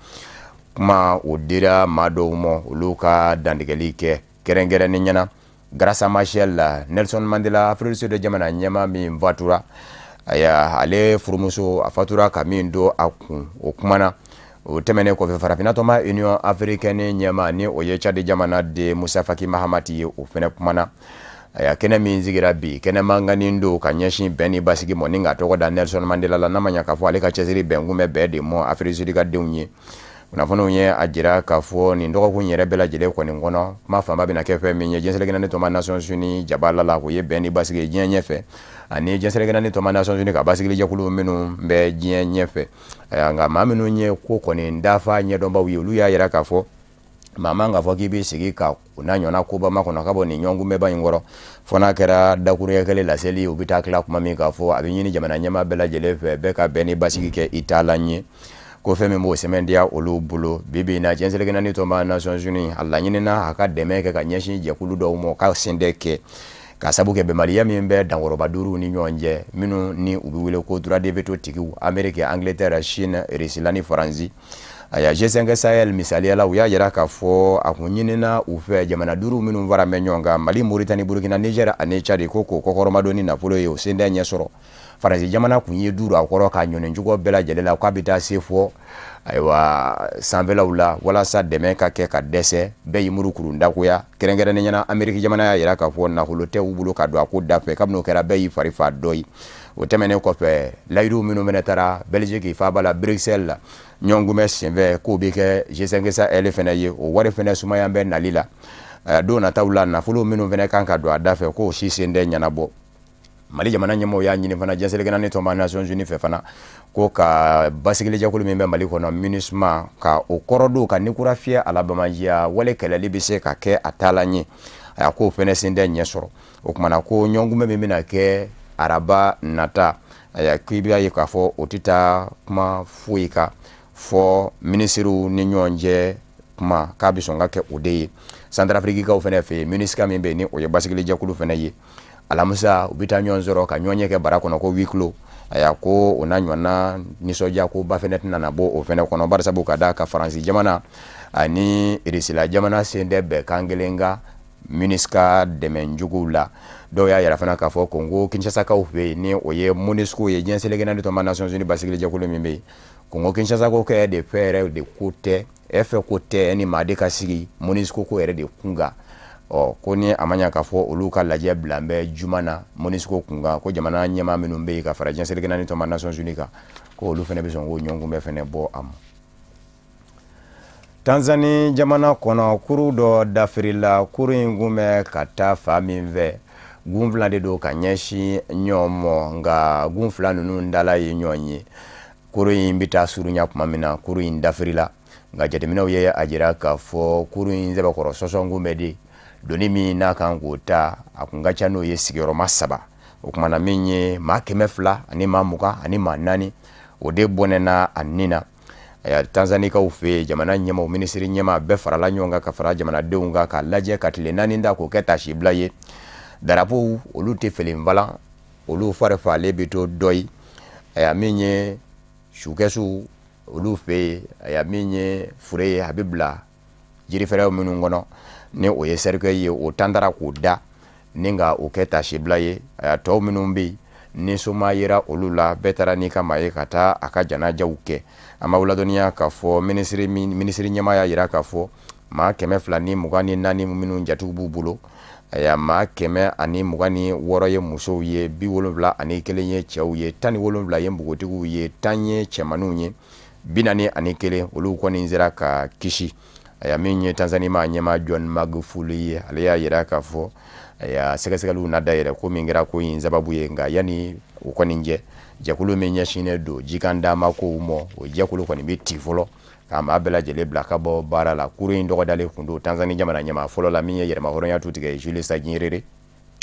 Kuma o dira maa dɔw ma, olu ka dantigɛli kɛ, kɛrɛnkɛrɛnnen ɲɛna Graça Machel la, Nelson Mandela, Afrique du Sud jamana ɲɛmaa min fatura, aya, ale furumuso a fatura ka min don a kun, o kumana. O tɛmɛnen kɔfɛ, farafinna tɔnba Union africaine ɲɛmaa, ni o ye Tchad jamana de Musa Faki Mahamati ye, o fɛnɛ kumana. Aya, kɛnɛ min sigira bi, kɛnɛ mankannin don ka ɲɛsin bɛn ni basigi mɔ, ni k'a tɔgɔ da Nelson Mandela la, n'a ma ɲɛ k'a fɔ ale ka cɛsiri bɛn kun bɛ bɛɛ de mɔ Afrique du Sud ka denw ye. Kunnafoniw ye a jira k'a fɔ nin dɔgɔkun yɛrɛ bɛɛ lajɛlen kɔni kɔnɔ, kuma fanba bɛna kɛ fɛn min ye diɲɛ seleke naani tɔnba Nations Unies jabala la, o ye bɛn ni basigi ye diɲɛ ɲɛfɛ, ani diɲɛ seleke naani tɔnba Nations Unies ka basigilijɛkulu minnu bɛ diɲɛ ɲɛfɛ. Nka maa minnu ye ko kɔni dafa ɲɛdɔnbaw ye, olu y'a jira k'a fɔ maa man k'a fɔ k'i b'i sigi ka o n'a ɲɔgɔnna koba makɔnɔ ka bɔ nin ɲɔgɔnkunbɛnba in kɔrɔ, fo n'a kɛra dakuruɲɛ kelen laseli. U bɛ taa tila kuma min k'a fɔ a bɛ ɲini jamana ɲɛmaa bɛɛ lajɛlen fɛ, bɛɛ ka bɛn ni basigi kɛ i taalan ye, ko fɛn min b'o sɛmɛntiya olu bolo. Bi bi in na, diɲɛ seleke naani tɔnba Nations Unies a laɲinina a ka dɛmɛ kɛ ka ɲɛsin jɛkulu dɔw ma ka sen tɛ kɛ ka sabu kɛ bɛnbaliya min bɛ dankɔrɔba duuru ni ɲɔgɔn cɛ, minnu ni u bɛ wele ko droit de veto tigiw: Amérique, Angleterre, Chine, Russie ni Faransi. Aya, G5 Sahel misaliya la, u y'a jira k'a fɔ a kun ɲinina u fɛ jamana duuru minnu fara bɛ ɲɔgɔn kan, Mali, Mauritanie, Burkina, Niger ani Tchad, ko k'o kɔkɔrɔmadon ni nafolo ye, o sen tɛ ɲɛ sɔrɔ. Faransi jamana kun ye duuru a kɔrɔ k'a ɲɔni cogo bɛɛ lajɛlen la k'a bɛ taa se fɔ, ayiwa, sanfɛlaw la walasa dɛmɛ ka kɛ ka dɛsɛ. Bɛɛ y'i muru kurun dagoya. Kɛrɛnkɛrɛnnenya la, Ameriki jamana y'a jira k'a fɔ nafolo tɛ u bolo ka don a ko da fɛ. Kabini o kɛra, bɛɛ y'i fari fa dɔ ye. O tɛmɛnen kɔfɛ, layidu minnu fana taara Belgique faaba la Bruxelles la. Ɲɔgɔnkunbɛn senfɛ k'o bɛ kɛ G5 Sahel fɛnɛ ye, o wari fɛnɛ sumaya bɛ nali la. Don nataw la, nafolo minnu fɛnɛ kan ka don a da fɛ, k'o si sen tɛ ɲɛnabɔ. Mali jamana ɲɛmɔgɔw y'a ɲini fana diɲɛ seleke naani tɔnba Nations Unies fɛ fana, ko ka basigilijɛkulu min bɛ Mali kɔnɔ, MINUSMA, ka o kɔrɔ don ka ni kura fiyɛ a la, bamajiya wale kɛlɛli bɛ se ka kɛ a taalan ye. A k'o fɛnɛ sen tɛ ɲɛ sɔrɔ. O kumana ko ɲɔgɔnkunbɛn min bɛna kɛ araba nata, ayiwa, k'i b'a ye k'a fɔ o tɛ taa kuma foyi kan fɔ minisiriw ni ɲɔgɔn cɛ kuma, k'a bɛ sɔn ka kɛ o de ye. Santarafirikikaw fɛnɛ fɛ yen, MINUSCA min bɛ yen, ni o ye basigilijɛkulu fɛnɛ ye, alamisa u bɛ taa ɲɔgɔn sɔrɔ ka ɲɔgɔn ɲɛ kɛ bara kɔnɔ ko huis clos. Ayiwa, ko o n'a ɲɔgɔnna nisɔndiya ko ba fɛnɛ tɛna na bɔ o fɛnɛ kɔnɔ, barisabu ka da ka Faransi jamana ani Irisila jamana sen tɛ bɛnkan kelen kan MINUSCA dɛmɛjuguw la. Dɔw y'a yira fana k'a fɔ Kongo Kinshasakaw fɛ yen, ni o ye MONUSCO ye, diɲɛ seleke naani tɔnba Nations Unies basigilijɛkulu min bɛ yen, Kongo Kinshasa ko kɛ de fɛ yɛrɛ de ko tɛ e fɛ ko tɛ ni maa de ka sigi MONUSCO ko yɛrɛ de kun kan. Ɔ ko ni a ma ɲa k'a fɔ olu ka lajɛ bila bɛ juma na MONUSCO kun kan, ko jamana ɲɛmaa minnu bɛ yen ka fara diɲɛ seleke naani tɔnba Nations Unies kan, ko olu fana bɛ sɔn k'o ɲɔgɔnkunbɛn fana bɔ a ma. Tanzanie jamana kɔnɔ, kuru dɔ dafirila. Kuru in kun bɛ ka taa fan min fɛ, gun fila de don ka ɲɛsin ɲɔgɔn ma, nka gun fila ninnu dala ye ɲɔgɔn ye. Kuru in bɛ taa surunya tuma min na, kuru in dafirila, nka jateminɛw ye a jira k'a fɔ kuru in sɛbɛkɔrɔ sɔsɔnkun bɛ de doni min n'a kan k'o ta, a kun ka ca n'o ye sigiyɔrɔma 3. O kumana min ye maa 220 ani maa 24, o de bɔnɛna a nin na. Tanzanikaw fɛ yen, jamana ɲɛmaaw, minisiri ɲɛmaa bɛɛ farala ɲɔgɔn kan ka fara jamanadenw kan k'a lajɛ ka tile 4 da k'o kɛ tasibila ye. Darapow, olu tɛ felenfalan, olu fari falen bɛ to dɔ ye. Ayiwa, min ye sukɛsiw olu fɛ yen, ayiwa, min ye fure ye, a bɛ bila jirifɛrɛw minnu kɔnɔ, ni o ye cercueil ye, o tan taara k'o da ni ka o kɛ tasibila ye. Ayiwa, tɔw minnu bɛ yen ni soma yera olu la, bɛɛ taara n'i ka maa ye ka taa a ka janajaw kɛ. An b'aw ladɔnniya k'a fɔ minisiri ɲɛmaa y'a jira k'a fɔ maa 224 minnu jatigiw b'u bolo, ayiwa, maa 126 ye musow ye, 71 ye cɛw ye, 17 ye npogotigiw ye, 10 ye cɛmaninw ye, 41 olu kɔni sera ka kisi. Ayiwa, min ye Tanzanie maa ɲɛmaa John Magufuli ye, ale y'a jira k'a fɔ ayiwa sɛgɛsɛgɛliw na dayɛlɛ ko min kɛra ko in sababu ye. Nka yanni o kɔni cɛ, jɛkulu min ɲɛsinnen don jikan dama kow ma, o jɛkulu kɔni bɛ ci fɔlɔ k'a maa bɛɛ lajɛlen bila ka bɔ baara la. Kuru in dɔgɔdalen kun don Tanzanie jamana ɲɛmaa fɔlɔ la min ye yɛrɛmahɔrɔnya tu tigɛ, Julius Nyerere,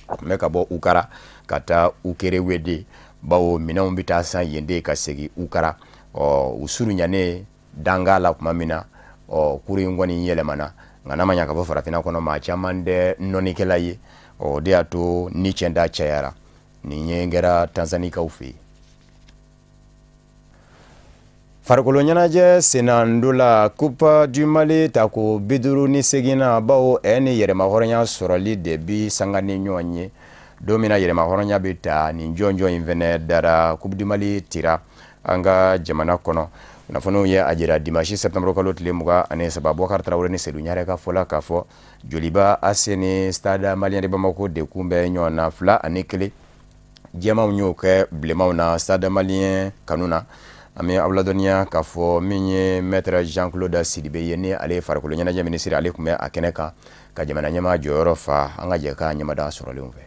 a tun bɛ ka bɔ Ukara ka taa Ukerewede, bawo minɛnw bɛ taa san yen de ka segin Ukara. Ɔ u surunyanen danga la tuma min na, ɔ kuru in kɔni yɛlɛmana. Nka n'a ma ɲa ka fɔ farafinna kɔnɔ maa caman tɛ nɔnnikɛla ye, ɔ o de y'a to ni cɛnda cayara. Nin ye kɛra Tanzanikaw fɛ yen. Farikolo ɲɛnajɛ sennandola Coupe du Mali tako 58nan, bawo ni yɛrɛmahɔrɔnya sɔrɔli de bi sanga ni ɲɔgɔn ye. Don min na yɛrɛmahɔrɔnya bɛ ta, nin jɔnjɔn in fɛnɛ dara Coupe du Mali tira an ka jamana kɔnɔ. Kunnafoniw ye a jira dimanche septembre kalo tile 23, Bubakari Tarawele ni Sedu Ɲare ka fɔla k'a fɔ Joliba AC ni Stade Malien de Bamako de kun bɛ ɲɔgɔn na 2-1. Jɛmanw y'o kɛ bilenmanw na Stade Malien kanu na. An bɛ aw ladɔnniya k'a fɔ min ye maître Jean Claude Sidibe ye, ni ale ye farikolo ɲɛnajɛ minisiri, ale tun bɛ a kɛnɛ kan ka jamana ɲɛmaa jɔyɔrɔ fa. An ka jɛ k'a ɲɛmada sɔrɔlenw fɛ.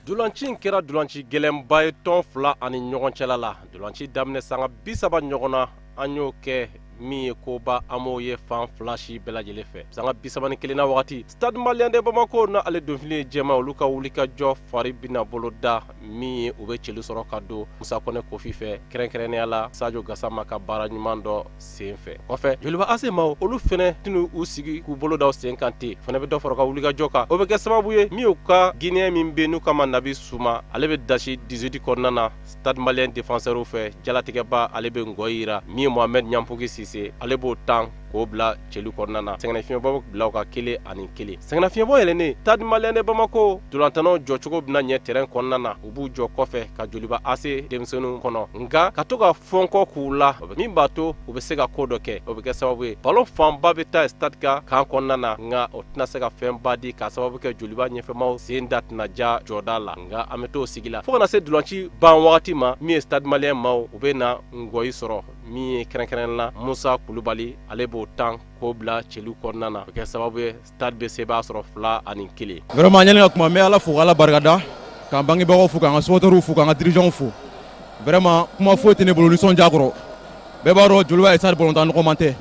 Dolanci in kɛra dolanci gɛlɛnba ye tɔn fila ani ɲɔgɔn cɛla la. Dolanci daminɛ sanga 30 ɲɔgɔn na, an y'o kɛ min ye koba an m'o ye fan fila si bɛɛ lajɛlen fɛ. Sanga 31 na wagati, Stade Malien de Bamako na ale donfili ye jɛma, olu ka wulikajɔ fari bɛna bolo da min ye, u bɛ celu sɔrɔ ka don Musa Kɔnɛ Kofi fɛ, kɛrɛnkɛrɛnnenya la Sadio Gassama ka baara ɲuman dɔ sen fɛ. Kɔfɛ Joliba AC maaw olu fɛnɛ tɛn'u u sigi k'u bolo da sen kan ten, fɛnɛ bɛ dɔ fara u ka wulikajɔ kan. O bɛ kɛ sababu ye min y'u ka Guinéen min bɛ n'u kama Nabi Suma, ale bɛ dasi 18 kɔnɔna na Stade Malien défenseur fɛ. Jalatigɛba ale bɛ ngɔ yira min ye Mohamed Ɲanpugi Sise, ale b'o tan k'o bila celu kɔnɔna na. Sɛgɛnnafiɲɛbɔ bila u ka 1-1. Sɛgɛnnafiɲɛbɔ yɛlɛnnen, Stade Malien de Bamako dolantannaw jɔcogo bɛna ɲɛ terrain kɔnɔna na. U b'u jɔ kɔfɛ ka Joliba AC denmisɛnninw kɔnɔ, nka ka to ka fɔnkɔ k'u la, min b'a to u bɛ se ka ko dɔ kɛ. O bɛ kɛ sababu ye ballon fanba bɛ taa Stade ka kan kɔnɔna na, nka o tɛna se ka fɛnba di k'a sababu kɛ Joliba ɲɛfɛmaw sen da tɛna ja jɔda la. Nka an bɛ t'o sigi la fo kana se dolanci ban wagati ma, min ye Stade Malien maaw u bɛ na ngɔyi sɔrɔ, min ye kɛrɛnkɛrɛn la Musa Kulubali, ale b'o tan k'o bila celu kɔnɔna na. O kɛ sababu ye Stade bɛ se b'a sɔrɔ 2-1. Vraiment yanni ka kuma, n bɛ Ala fo k'Ala barikada, k'an bangebagaw fo, k'an ka supporters fo, k'an ka dirigeants fo. Vraiment kuma foyi tɛ ne bolo nisɔndiya kɔrɔ. Bɛɛ b'a dɔn Joliba ye Stade balontan nɔgɔman tɛ.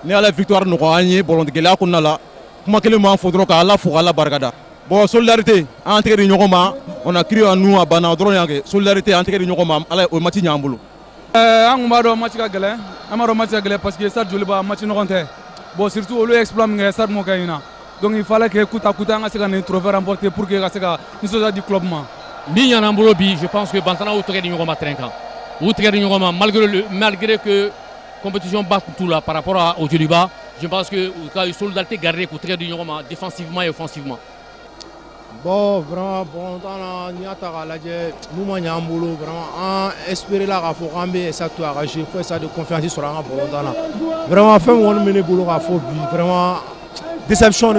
Ni Ala ye victoire nɔgɔya an ye balon gɛlɛya kɔnɔna la, kuma kelen b'an fɔ dɔrɔn, k'Ala fo k'Ala barikada. Bon, solidarité, an tɛgɛ di ɲɔgɔn ma, on a cru en nous, a banna dɔrɔn y'an kɛ. Solidarité, an tɛgɛ di ɲɔgɔn ma, Ala ye o match ɲɛ an bolo. An kun b'a dɔn match ka gɛlɛn, an b'a dɔn match ka gɛlɛn parce que Stade Joliba match ɲɔgɔn tɛ. Bon, surtout olu ye exploit min kɛ, Stade m'o kɛ ɲinan. Donc il fallait que coûte à coûte an ka se ka nin trophée remporter pour que ka se ka nisɔndiya di club ma. Min ɲana an bolo bi, je pense que Bantana y'u tɛgɛ di ɲɔgɔn ma terrain kan. U tɛgɛ di ɲɔgɔn ma malgré que compétition ba tun t'u la par rapport au Joliba, je pense que u ka solidarité garder k'u tɛgɛ di ɲɔgɔn ma défensivement et offensivement. Bon, vraiment, bon, n'i y'a ta k'a lajɛ, mun ma ɲɛ an bolo, vraiment, an espérer la k'a fɔ k'an bɛ Stade to a ka jouer fo Stade de confiance sɔrɔ an ka balontan na. Vraiment, fɛn min kɔni bɛ ne bolo k'a fɔ bi, vraiment, déception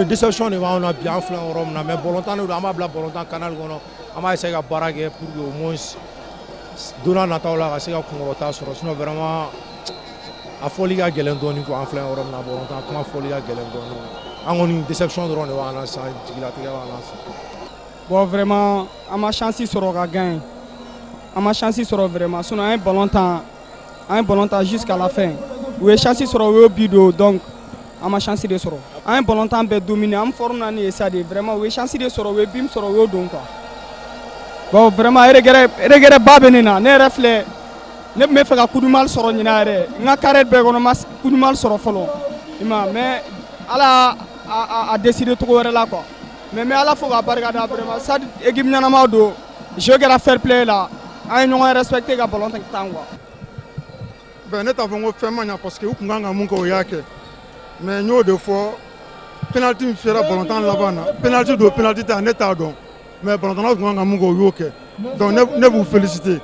de b'anw na bi, an filɛ yɔrɔ min na. Mais balontan de don, an b'a bila balontan canal kɔnɔ, an b'a essayer ka baara kɛ pour que au moins don n'a nataw la ka se ka kunkɔrɔta sɔrɔ. Sinon vraiment, a fɔli ka gɛlɛn dɔɔnin quoi, an filɛ yɔrɔ min na, balontan kuma fɔli ka gɛlɛn dɔɔnin. An kɔni déception dɔrɔn de b'an na sisan, jigilatigɛ b'an na sisan. Bon, vraiment, an ma chance sɔrɔ ka gagner. An ma chance sɔrɔ vraiment, sinon an ye ballon tan, an ye ballon tan jusqu'à la fin. U ye chance sɔrɔ, u y'o but don, donc an ma chance de sɔrɔ. An ye ballon tan bɛɛ dominer, an forme na ni Stade ye, vraiment u ye chance de sɔrɔ, u ye but min sɔrɔ, u y'o don quoi. Bon, vraiment regret ba bɛ ne na. Ne yɛrɛ filɛ, ne tun bɛ fɛ ka coup du mal sɔrɔ ɲinan yɛrɛ. N ka carrière bɛɛ kɔnɔ, n ma coup du mal sɔrɔ fɔlɔ. I m'a ye, mais Ala a décidé cogo wɛrɛ la quoi. Mais n bɛ Ala fo k'a barikada, vraiment Stade équipe ɲɛnamaw don, jeu kɛra fair play la, an ye ɲɔgɔn respecté ka ballon tan quoi. Ben, ne t'a fɔ n ko fɛn ma ɲa parce que u kun kan ka mun kɛ, o y'a kɛ. Mais n y'o de fɔ, penalty min fiyɛra balontan laban na, penalty don, penalty tɛ, ne t'a dɔn. Mais balontannaw kun kan ka mun kɛ, o y'o kɛ. Donc ne b'u féliciter.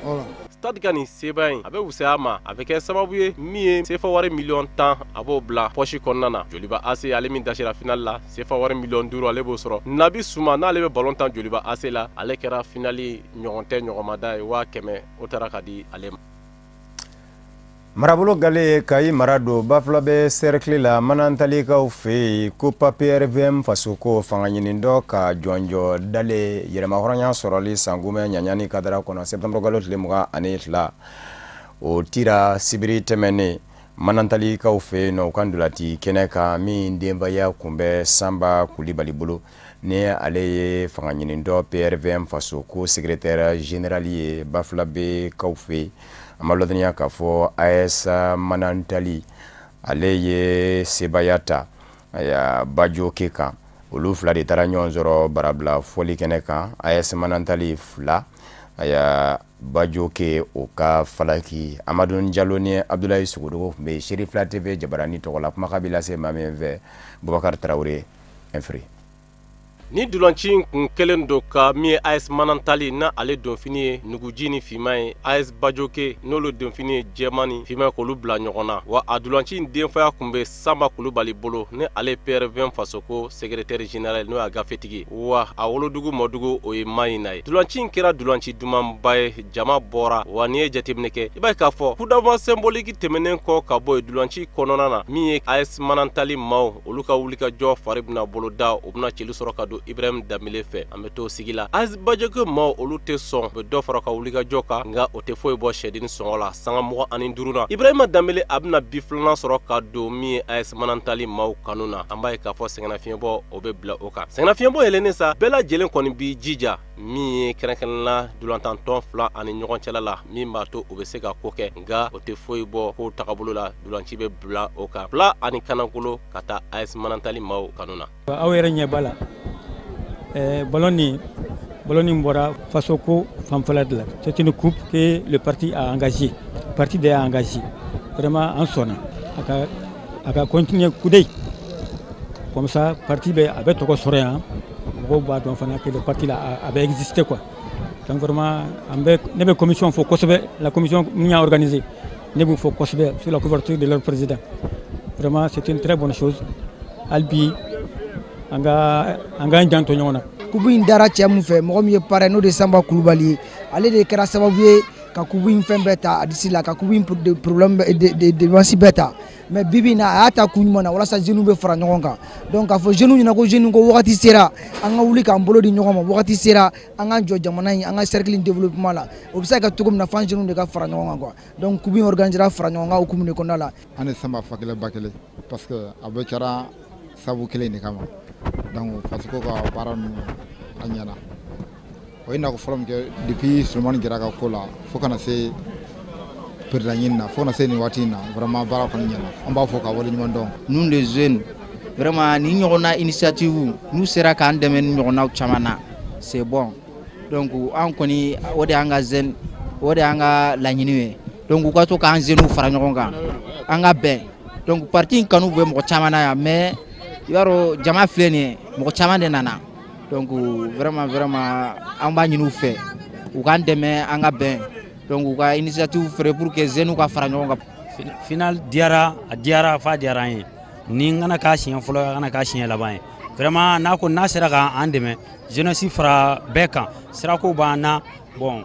Voilà. Stade ka nin seba in, a bɛ wusaya ma, a bɛ kɛ sababu ye min ye CFA wari miliyɔn 10, a b'o bila poche kɔnɔna na. Joliba AC, ale min dasira finale la, CFA wari miliyɔn 5, ale b'o sɔrɔ. Nabi Suma, n'ale bɛ ballon tan Joliba AC la, ale kɛra finale ɲɔgɔn tɛ ɲɔgɔnmada ye, 100,000 o taara ka di ale ma. Marabolo gale Kayi mara don Bafulabe cercle la Manantalikaw fɛ yen, ko PRVM fasoko fanga ɲini dɔ ka jɔnjɔ dale yɛrɛmahɔrɔnya sɔrɔli sankumɛ ɲaɲani kadara kɔnɔ septembre kalo tile 22, o tira sibiri tɛmɛnen Manantalikaw fɛ yen nɔ, u ka ndolati kɛnɛ kan, min denbaya kun bɛ Sanba Kulibali bolo, ni ale ye fanga ɲini dɔ PRVM fasoko secrétaire général ye Bafulabe kaw fɛ yen. An b'a ladɔnniya k'a fɔ AS Manantali, ale ye sebaaya ta Bajoke kan. Olu fila de taara ɲɔgɔn sɔrɔ barabila fɔli kɛnɛ kan, AS Manantali 2, Bajoke o ka falaki. Amadu Jalo ni Abdulayi Sogodogo tun bɛ Serifila TV jabarani tɔgɔ la. Kumakan bɛ lase maa min fɛ, Bubakari Tarawele Infri. Ni dolanci in kun kɛlen don ka min ye AS Manantali, na ale donfini ye nuguji ni finman ye, AS Bajoke n'olu donfini ye jɛman ni finman, k'olu bila ɲɔgɔn na. Wa a dolanci in denfaya kun bɛ Sanba Kulubali bolo, ni ale PRVM fasoko secrétaire général, n'o y'a gafetigi. Wa a wolodugu mɔdugu o ye Mayina ye. Dolanci in kɛra dolanci dumanba ye, jama bɔra. Wa n'i ye jateminɛ kɛ, i b'a ye k'a fɔ coup d'envoi symbolique tɛmɛnen kɔ ka bɔ yen dolanci kɔnɔna na, min ye AS Manantali maaw olu ka wulikajɔ fari bɛna bolo da, u bɛna celu sɔrɔ ka don Ibrahim Danbele fɛ. An bɛ t'o sigi la, AS Bajoke maaw olu tɛ sɔn, u bɛ dɔ fara ka wulikajɔ kan, nka o tɛ foyi bɔ sɛden sɔngɔ la. Sanga 25 na, Ibrahima Danbele a bɛna bi filanan sɔrɔ ka don min ye AS Manantali maaw kanu na. An b'a ye k'a fɔ sɛgɛnnafiɲɛbɔ o bɛ bila o kan. Sɛgɛnnafiɲɛbɔ yɛlɛnnen sa, bɛɛ lajɛlen kɔni b'i jija min ye kɛrɛnkɛrɛnnenya dolantantɔn fila ani ɲɔgɔn cɛla la, min b'a to u bɛ se ka ko kɛ, nka o tɛ foyi bɔ ko tagabolo la. Dolanci bɛ bila o kan, 2 ani kanakolo ka taa AS Manantali maaw kanu na. Aw yɛrɛ ɲɛ b'a la, ballon nin bɔra Fasoko fanfɛla de la. C'est une coupe que le parti a engagée, parti de y'a engagé. Vraiment an sɔnna a ka A ka continuer kudayi comme ça parti bɛ a bɛ tɔgɔ sɔrɔ yan, mɔgɔw b'a dɔn fana que le parti là a bɛ exister quoi. Donc vraiment an bɛ ne bɛ commission fo kosɛbɛ, la commission min y'a organisé, ne b'u fo kosɛbɛ sur la couverture de leur président. Vraiment, c'est une très bonne chose. Hali bi an ka an k'an janto ɲɔgɔn na. Coupe in dara cɛ mun fɛ, mɔgɔ min ye parrain, n'o de ye Sanba Kulubali ye, ale de kɛra sababu ye ka coupe in fɛn bɛɛ ta a disi la, ka coupe in problème de dépense bɛɛ ta. Mais bi bi in na, a y'a ta kun ɲuman na walasa jeunes bɛ fara ɲɔgɔn kan. Donc k'a fɔ jeunes ɲɛna ko jeunes ko wagati sera an ka wuli k'an bolo di ɲɔgɔn ma, wagati sera an k'an jɔ jamana in, an ka cercle in développement la. O bɛ se ka kɛ cogo min na, f'an jeunes de ka fara ɲɔgɔn kan quoi. Donc coupe in organisera fara ɲɔgɔn kan hukumu de kɔnɔna la. An ni Sanba fa kelen ba kelen, parce que a bɛɛ kɛra sababu kelen de kama. Donc Fasoko ka baara ninnu a ɲɛna. O ye nako fɔlɔ min kɛ depuis Solomani Jara ka ko la fo kana se président ɲini na, fo kana se nin waati in na, vraiment baara kɔni ɲɛna, an b'a fɔ ka waleɲuman dɔn. Nous les jeunes, vraiment ni ɲɔgɔnna initiative n'u sera k'an dɛmɛ ni ɲɔgɔnnaw caman na, c'est bon. Donc an kɔni o de y'an ka jeune, o de y'an ka laɲini ye. Donc u ka to k'an jeunes fara ɲɔgɔn kan, an ka bɛn. Donc parti in kanu bɛ mɔgɔ caman na yan, mais i b'a dɔn jama filɛ nin ye, mɔgɔ caman de nana. Donc vraiment vraiment an b'a ɲini u fɛ u k'an dɛmɛ an ka bɛn. Donc u ka initiative feere pour que jeunes ka fara ɲɔgɔn kan. Final diyara, a diyara f'a diyara an ye. Ni kana k'a siɲɛ fɔlɔ, a kana k'a siɲɛ laban ye. Vraiment n'a ko n'a sera k'an dɛmɛ jeunesse fara bɛɛ kan, sirako b'an na. Bon,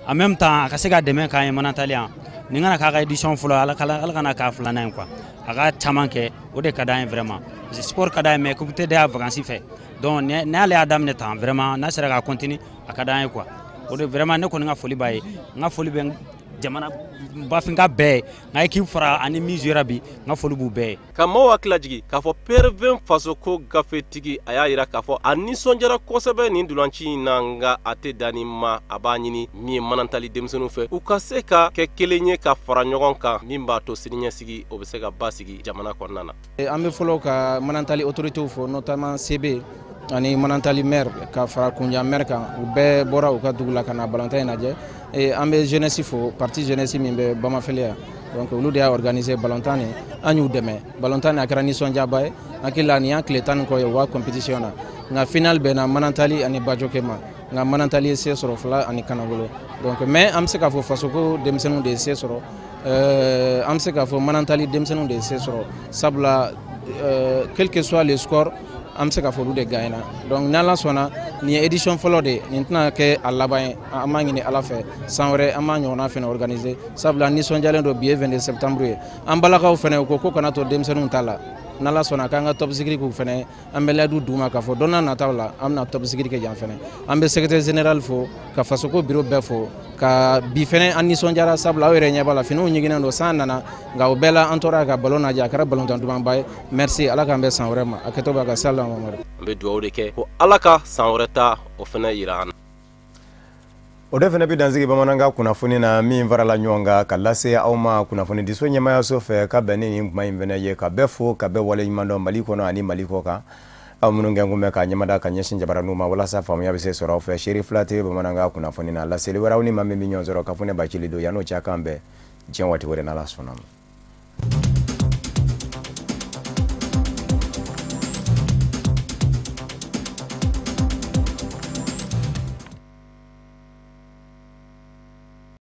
en même temps a ka se ka dɛmɛ k'an ye Manantali yan. Ni kana k'a ka édition fɔlɔ, ala kana k'a filanan ye quoi. A ka caman kɛ, o de ka d'an ye vraiment. Parce que sport ka d'an ye, mais coupe tɛ da vacances fɛ. Donc n'ale y'a daminɛ tan, vraiment n'a sera ka continuer, a ka d'an ye quoi. O de vraiment ne kɔni ka foli b'a ye. N ka foli bɛ jamana bafinka bɛɛ ye, n ka équipe fara ani min jouera bi, n ka foli b'u bɛɛ ye. Ka maaw hakili lajigin k'a fɔ PRV Fasoko gafetigi a y'a yira k'a fɔ a nisɔndiyara kosɛbɛ nin dolanci in na, nka a tɛ dan nin ma, a b'a ɲini min ye Manantali denmisɛnninw fɛ u ka se ka kɛ kelen ye ka fara ɲɔgɔn kan, min b'a to siniɲɛsigi o bɛ se ka basigi jamana kɔnɔna na. An bɛ fɔlɔ ka Manantali autorités fo, notamment CB ani Manantali maire ka fara Kunjan maire kan, u bɛɛ bɔra u ka dugu la ka na balontan in lajɛ. An bɛ jeunesse fo, parti jeunesse min bɛ Bamafele yan, donc olu de y'a organiser balontan nin, an y'u dɛmɛ. Balontan nin a kɛra nisɔndiyaba ye, hakili la nin y'an tile 10 ni kɔ ye u ka compétition na. Nka final bɛnna Manantali ani Bajoke ma, nka Manantali ye se sɔrɔ 2 ani kanagolo. Donc mais an bɛ se k'a fɔ Fasoko denmisɛnninw de ye se sɔrɔ, an bɛ se k'a fɔ Manantali denmisɛnninw de ye se sɔrɔ, sabula quel que soit le score, an bɛ se k'a fɔ olu de gagnera. Donc n'Ala sɔnna, nin ye édition fɔlɔ de ye, nin tɛna kɛ a laban ye. An b'a ɲini Ala fɛ san wɛrɛ an b'a ɲɔgɔnna fana organiser, sabula nisɔndiyalen don. Bi ye 22 septembre ye, an balakaw fana u ko ko kana to denmisɛnninw ta la. N'Ala sɔnna k'an ka top sigiri k'u fana, an bɛ layidu d'u ma k'a fɔ don n'a nataw la an bɛna top sigiri kɛ yan fana. An bɛ secrétaire général fo, ka Fasoko bureau bɛɛ fo, ka bi fana an nisɔndiyara, sabula aw yɛrɛ ɲɛ b'a la finiw ɲiginnen don, san nana, nka o bɛɛ la an tora ka ballon lajɛ, a kɛra ballontan dumanba ye. Merci, Ala k'an bɛn san wɛrɛ ma. A kɛtɔ b'a ka sala Mamadu. An bɛ dugawu de kɛ ko Ala ka san wɛrɛ ta o fana yira an na. O de fana bɛ dansigi bamanankan kunnafoni na min farala ɲɔgɔn kan ka lase aw ma kunnafonidiso ɲɛmayaso fɛ ka bɛn ni nin kuma in fana ye, ka bɛɛ fo ka bɛɛ waleɲuman dɔn Mali kɔnɔ ani Mali kɔ kan. Aw minnu kɛ kun bɛ ka ɲɛmada ka ɲɛsin jabaraninw ma walasa faamuya bɛ se sɔrɔ aw fɛ Seri Fila TV bamanankan kunnafoni na. Laseli wɛrɛw ni maa min bɛ ɲɔgɔn sɔrɔ ka fɔ ne Bacili don, yan'o cɛ k'an bɛn diɲɛ waati wɛrɛ n'Ala sɔnna ma.